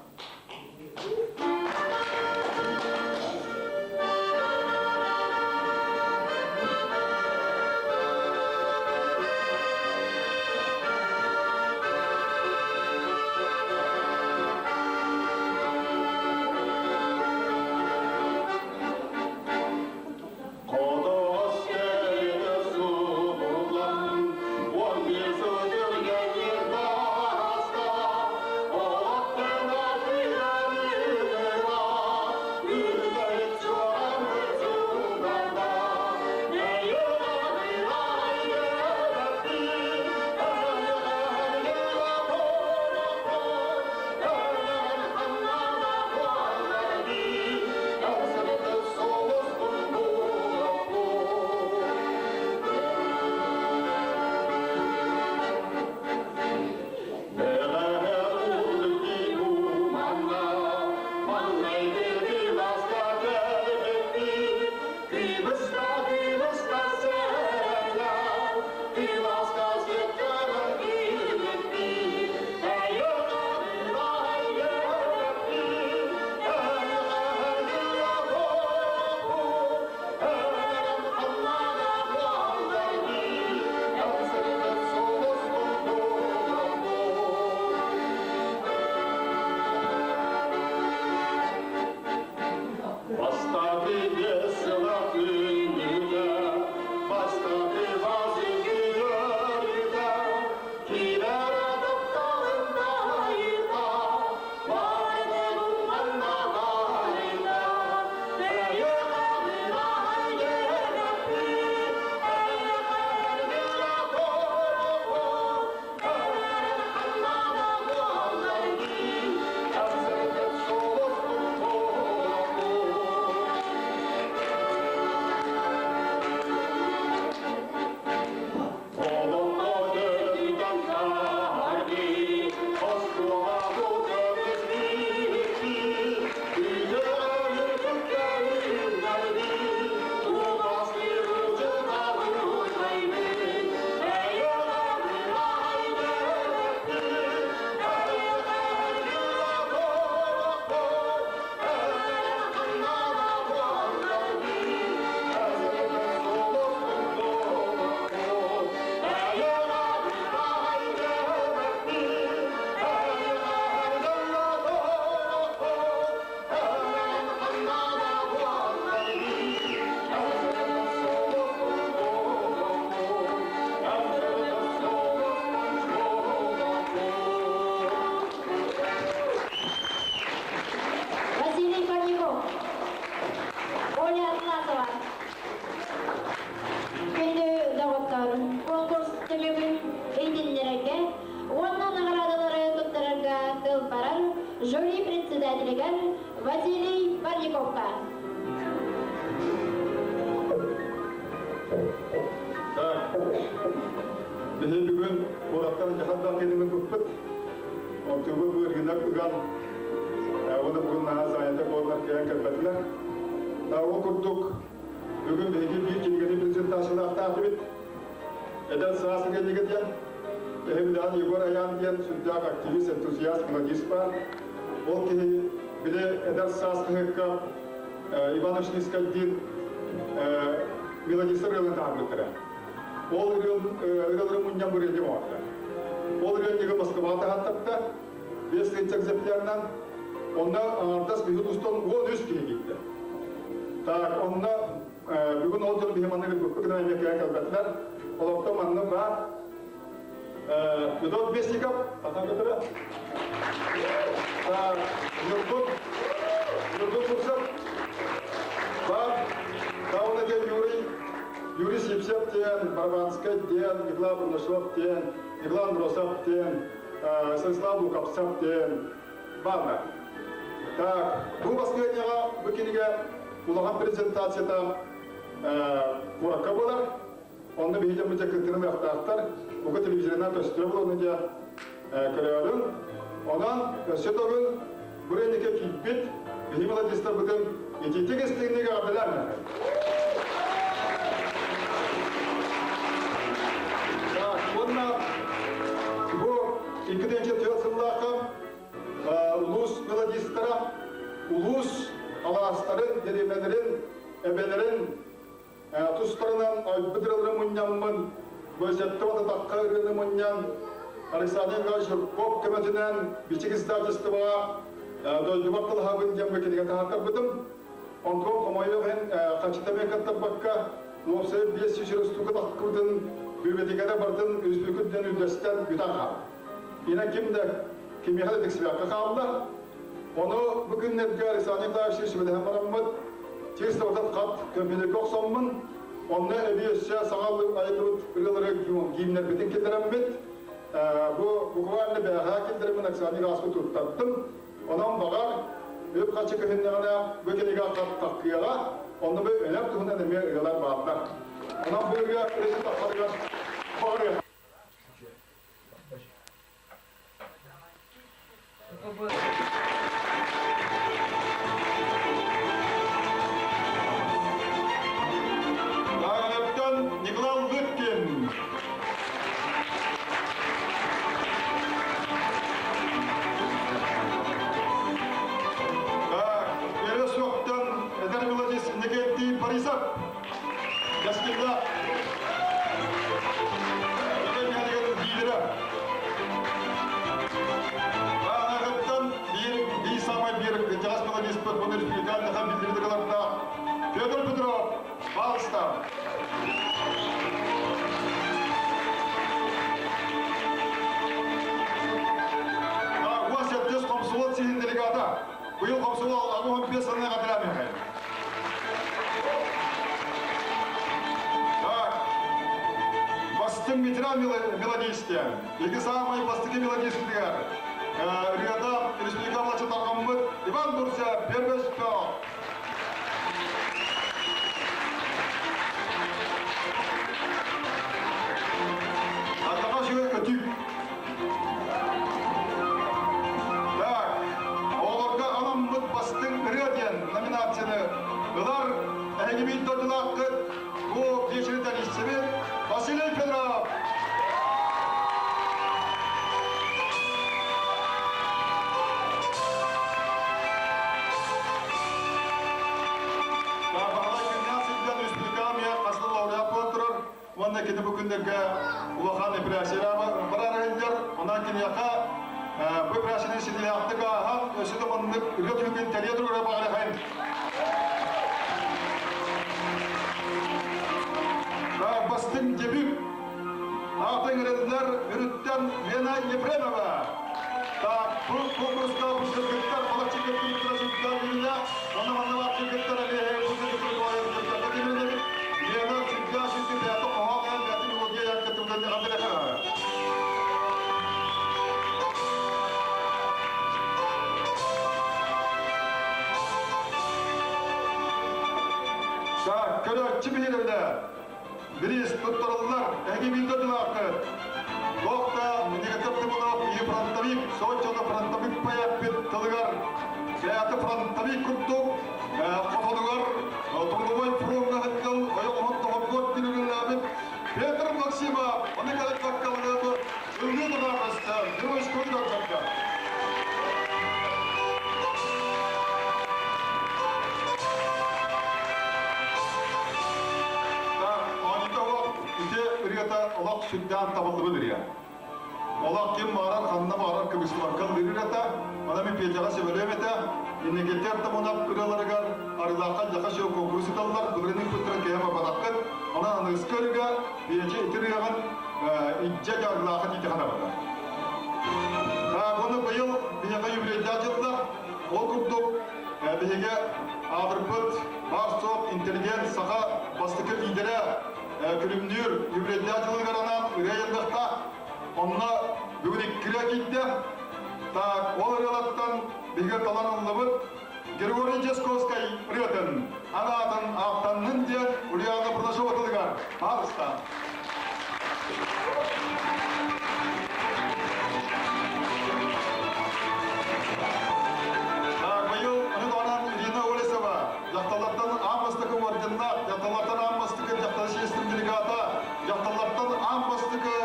Третьяковка. Так, биһи бүгүн куораттан дьахардаах кэлимин быппыт. Онтугу быыргынар ыган, оны бүгүн наһаа занята буоллар кэлэн кэлбэтилэр. Ол курдук, бүгүн биһиги биир кинигэни презентациялаахтаатыбыт. Эдэр саас кэннигэ диэн, эһи Егор Аян диэн сүрдээх активист, энтузиаст, мелодист бар. Ол киһи били эдэр саас хаһыакка Иван Ушницкайдыын мелодистар ырыаларын таһаарбыттара. Ол ырыалары мунньан бу оҥордо. Ол ырыанньыгы Москваҕа таһааттарда, 5 тыһыынча экземплярынан, онно аҥардас биһи улуустан 13 киһи киирдэ. Так, онно бүгүн ол дьон биһи манна ыыппыппыт гынан эмиэ кэлэн кэлбэтилэр. Олортон манна баар Федот Бесиков, атаҕытыра. Так, Ньургун, Ньургун Бурцев, бар, Тауна диэн Юрий, Юрий Сипсев диэн, Барабанскай диэн, Николай Бурнашов диэн, Николай Андросов диэн, Станислав Лукапсов диэн бааллар. Так, бу баскыанньаҕа бу кинигэ улахан презентацията куоракка буолар. Онно биһиги дьоммут кыттыны ылыахтаахтар. Бука телевизорынан көстүө буолуону дьэ көрөөрүҥ. Онон өссө төгүл бу рынокка киирбит биһиги мелодистарбытын итиитик истиҥник эҕэрдэлээн. Так, уонна бу 2004 сыллаахха улуус мелодистара улуус алаастарын, дэриэбинэлэрин, эбэлэрин тустарынан айбыт ырыалары мунньаммын, бу тахха ырыаны мунньан, Александр Николаевич Жирков көмөтүнэн Бичик издательствоҕа дойдубар тылһабын диэн бу кинигэ таһааттарбытым. Онтон хомойуох иһин хачытамыа кыттарбакка, уопсайа 500 штука таххыбытын библиотекада бартын республика үрдүнэн бүтэн хаалла. Ина ким да кимиэхэ да тиксибэккэ хаалла. Ону бу күннэргэ Александр Николаевич сүбэлэһэн бараммыт, текст хат компьютерга охсоммун, онно эби өссө саҥа айыллыбыт ырыалары гимнэрбитин киллэрэммит, бу буквально бэҕэһээ киллэрэммин Александр Николаевичка туттардым. Онон баҕар үп хачы көһүннэҕинэ бу кинигэ таххыаҕа, онно бу өлөр туһунан эмиэ ырыалар бааллар. Онон бу ырыа ырыасы таххарыгар баҕарыа. Өлөктөн Николай Лыткин. Так, Өрөсөктөн эдэр мелодист Иннокентий Борисов. Яскилла. Лидера. Ааҕыттан биир биир самай биир кырдьаҕас мелодиспыт бу республиканыха биллибит ырыалардаах Федор Петров, пожалуйста. 17 комсомол сиһин делегата. Быйыл комсомол 85 сылына катыра Михаил. Так, бастыҥ ветеран мелодист. Эки самай бастыҥ мелодисттер. Ырыата республика влачы тарҕаммыт Иван Бурцев, первый. Атаға жүйе өтік. Так, олорго анаммыт бастыҥ ырыа диэн номинацияны ылар эһигибит дойдулааххыт бу вечерден истибит Василий Федоров. Баһылай күннээх сылдьан республикаҕа хасыл лауреат буолан турар. Уонна кини бу күннэргэ улахан операция барар сылдьар. Онон киниэхэ бу операцияны ситиһээхтик ааһан, өссө да маннык ырыа түһүгүн тэрийэ турура баҕарыхайын. Бастыҥ дебют. Аатын ырыдылар Үрүттэн Лена Ефремова. Так, бу конкурска бу кыргыттар балаччы кыргыттар сылдьар билинэ, онно манна бар кыргыттар эмиэ бу кыргыттар кыргыттар Лена сүрдээх сүрдү бэйэтэ хоһоон эн бэйэтэ мелодия яккытымдан эҕэрдэлэхэ. Так, көрөөччү биһирэбилэ. Бириис туттарыллар, эһиги бииргэ дылааххыт. Туох да Николай Тимонов и фронтовик, соччоно фронтовик поэппит тылыгар, бэйэтэ фронтовик курдук, хотонугар трудовой фроҥҥа сылдьан ойоҕоһун тоҕоргуот күнүрүлээбит Петр Максимов, оны кэлэн ыллыы тутаарбыста, Геройскую доргорга. Ити ырыата олох сүрдээн табыллыбыт ырыа. Олох ким баарар, ханна баарар кыбыстыбакка ыллыыр ырыата, аны мин Петяҕа сөбөлүөм этэ. Инникиттэн Томунап ырыаларыгар Арыылаахха Дьаха шоу конкурс ыыталлар, былырыын ыыппыттарын кэһэ барбатаххыт. Онон аныгыскы ырыга Петя ити ырыаҕын илдьэ Арыылаахха тиийдэххэ табыллар. Так, оны быйыл биһиэхэ юбилейдаах дьыллар. Ол курдук биһиги аатырбыт баар-суох интеллигент саха бастакы лидерэ Күлүмнүүр юбилейдаах дьылыгар анаан ырыа айыллыахтаах. Онно бүгүн иккирэ киирдэ. Так, ол ырыалартан биһиги талан ыллыбыт Григорий Дьесковскай ырыатын анаатын ааттаннын диэн Ульяна Бурнашова тылыгар паалыста. Так, быйыл ону даҕанан Ирина Олесова дьахталлартан аан бастакы орденнаах, дьахталлартан аан бастакы дьахтар съездин делегата, дьахталлартан аан бастакы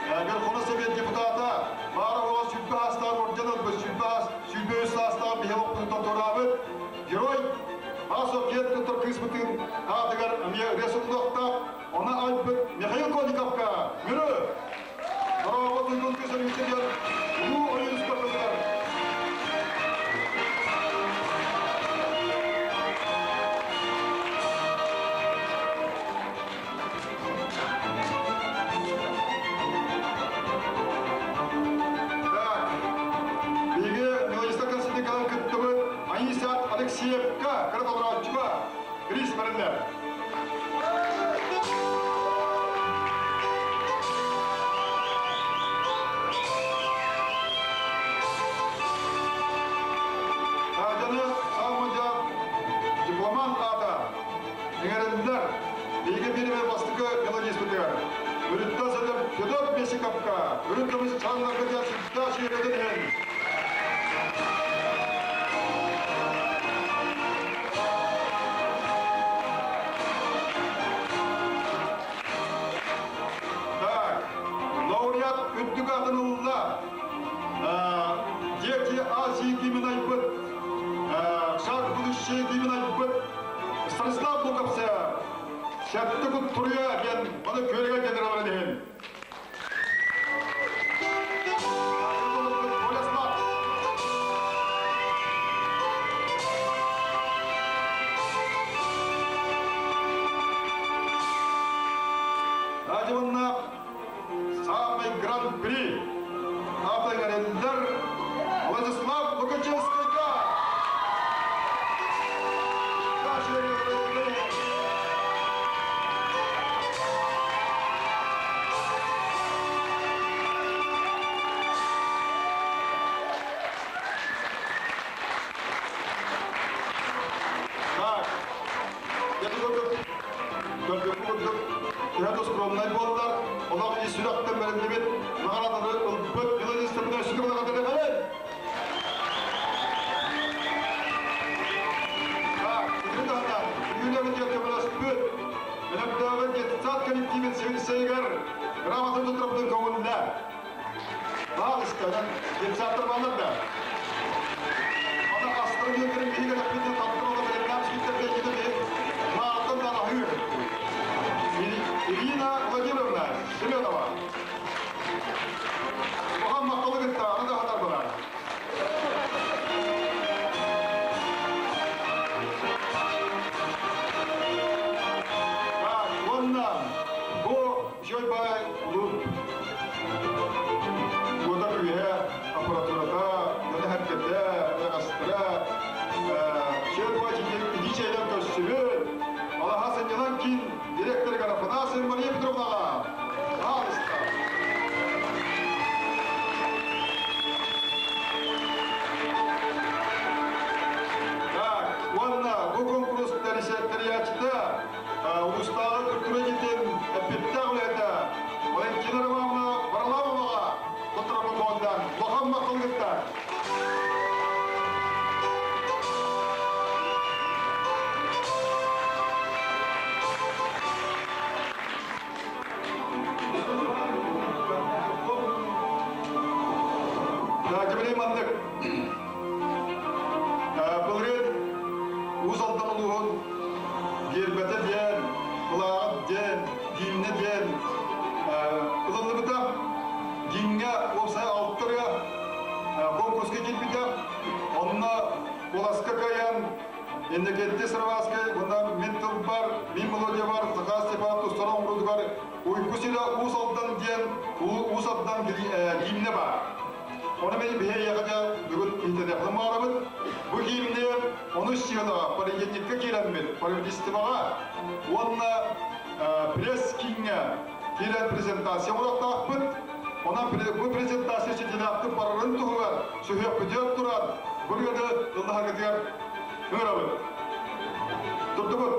Верховный Совет депутата, баара оҕо 120 саастаах орден ылбыт, 123 саастаах биһи олохпутуттан туораабыт герой Басов киэн туттар кыыспытын аатыгар эмиэ ырыа суруллуохтаах, оны айбыт Михаил Кониковка Мүрү! Дорообо туйгун кыыс өлүүтэ диэн улуу ойуунускай тылыгар. Так, биһиги мелодиста конституциялар кыттыбыт Анисят Алексеевка, кыра толорооччуга Крис бэриллэр. Таһдьаны Саамадьа дипломант аата иҥэриллэр. Биһиги бииргэ бастакы мелодиспытыгар Үрүттэн сылдьар Федот Бесиковка үрүт көмүс чааннарга диэн сүрдээх сүүрэтин иһин. Так, лауреат үрдүк атын ылла. Дети Азии гимн айбыт, Шаг будущее гимн айбыт Станислав Луковцев Сәтті туруя диэн маны күөлгэ генерал иһин. Радионна самый гран-при автогарендар Владислав Лукачевскийга. Так, я курдук, көрбүккү курдук, төһө да скромнай буоллар, олох ис сүрэхтэн бэриллибит, наҕарааданы ылбыт мелодистарына өссө төгүл. Так, итини таһынан, Юлия көмөлөспүт, Өлөктөөҕүн детсад коллективин сэбиэдиссэйигэр грамота туттарбытын көҥүллэ. Баалыста, детсадтар баллар да. Аны астарын үөрдэрин биһиги элэхпитин таттыр ола бэлэмнээх сүттэргэ киһи маартан да аһыыр. Ирина Владимировна Семенова. Улахан махталы кытта аны да хатар барар. Так, уонна бу үчүгэй баай улуу Куота күүһэ, аппаратурата, дьоно сэргэтэ, ыаҕастара, Шеф итии чэйдэн көрсүбүт, Алаһа сынньалаҥ киин директорыгар Афанасьева Мария Петровнаҕа аалыста. Так, уонна бу конкурс тэрийээччитэ Улуустааҕы культура дьиэтин эппиэттээх үлэһитэ Валентина Романовна Варламоваҕа туттарабыт фондан улахан махталгыттар. Дьабили маннык. Былырыын Уус Алдан улууһун гиэрбэтэ диэн, былааҕыт диэн, гимнэ диэн ылыллыбыта. Гимҥэ уопсай алтырыа конкурска киирбитэ. Онно куоласка кыайан Иннокентий Сыроватскай уонна мин тылбар, мин мелодиябар Саха Степан тустар оҥоруутугар Уйгу сирэ Уус Алдан диэн Уус Алдан гимнэ баар. Оны мен биһиэхэ бүгүн иһитинэхлин баарабыт. Бу гимни ону сыанаҕа полигенникка киирэммит правительствоҕа уонна пресс-кииҥҥэ киирэн презентация оҥоруохтаахпыт. Онон бу презентация ситиилээхтик барарын туһугар сүһүөхпүтүгэр туран бу ырыаны ыллаһаргытыгар ыҥырабыт. Турдубут.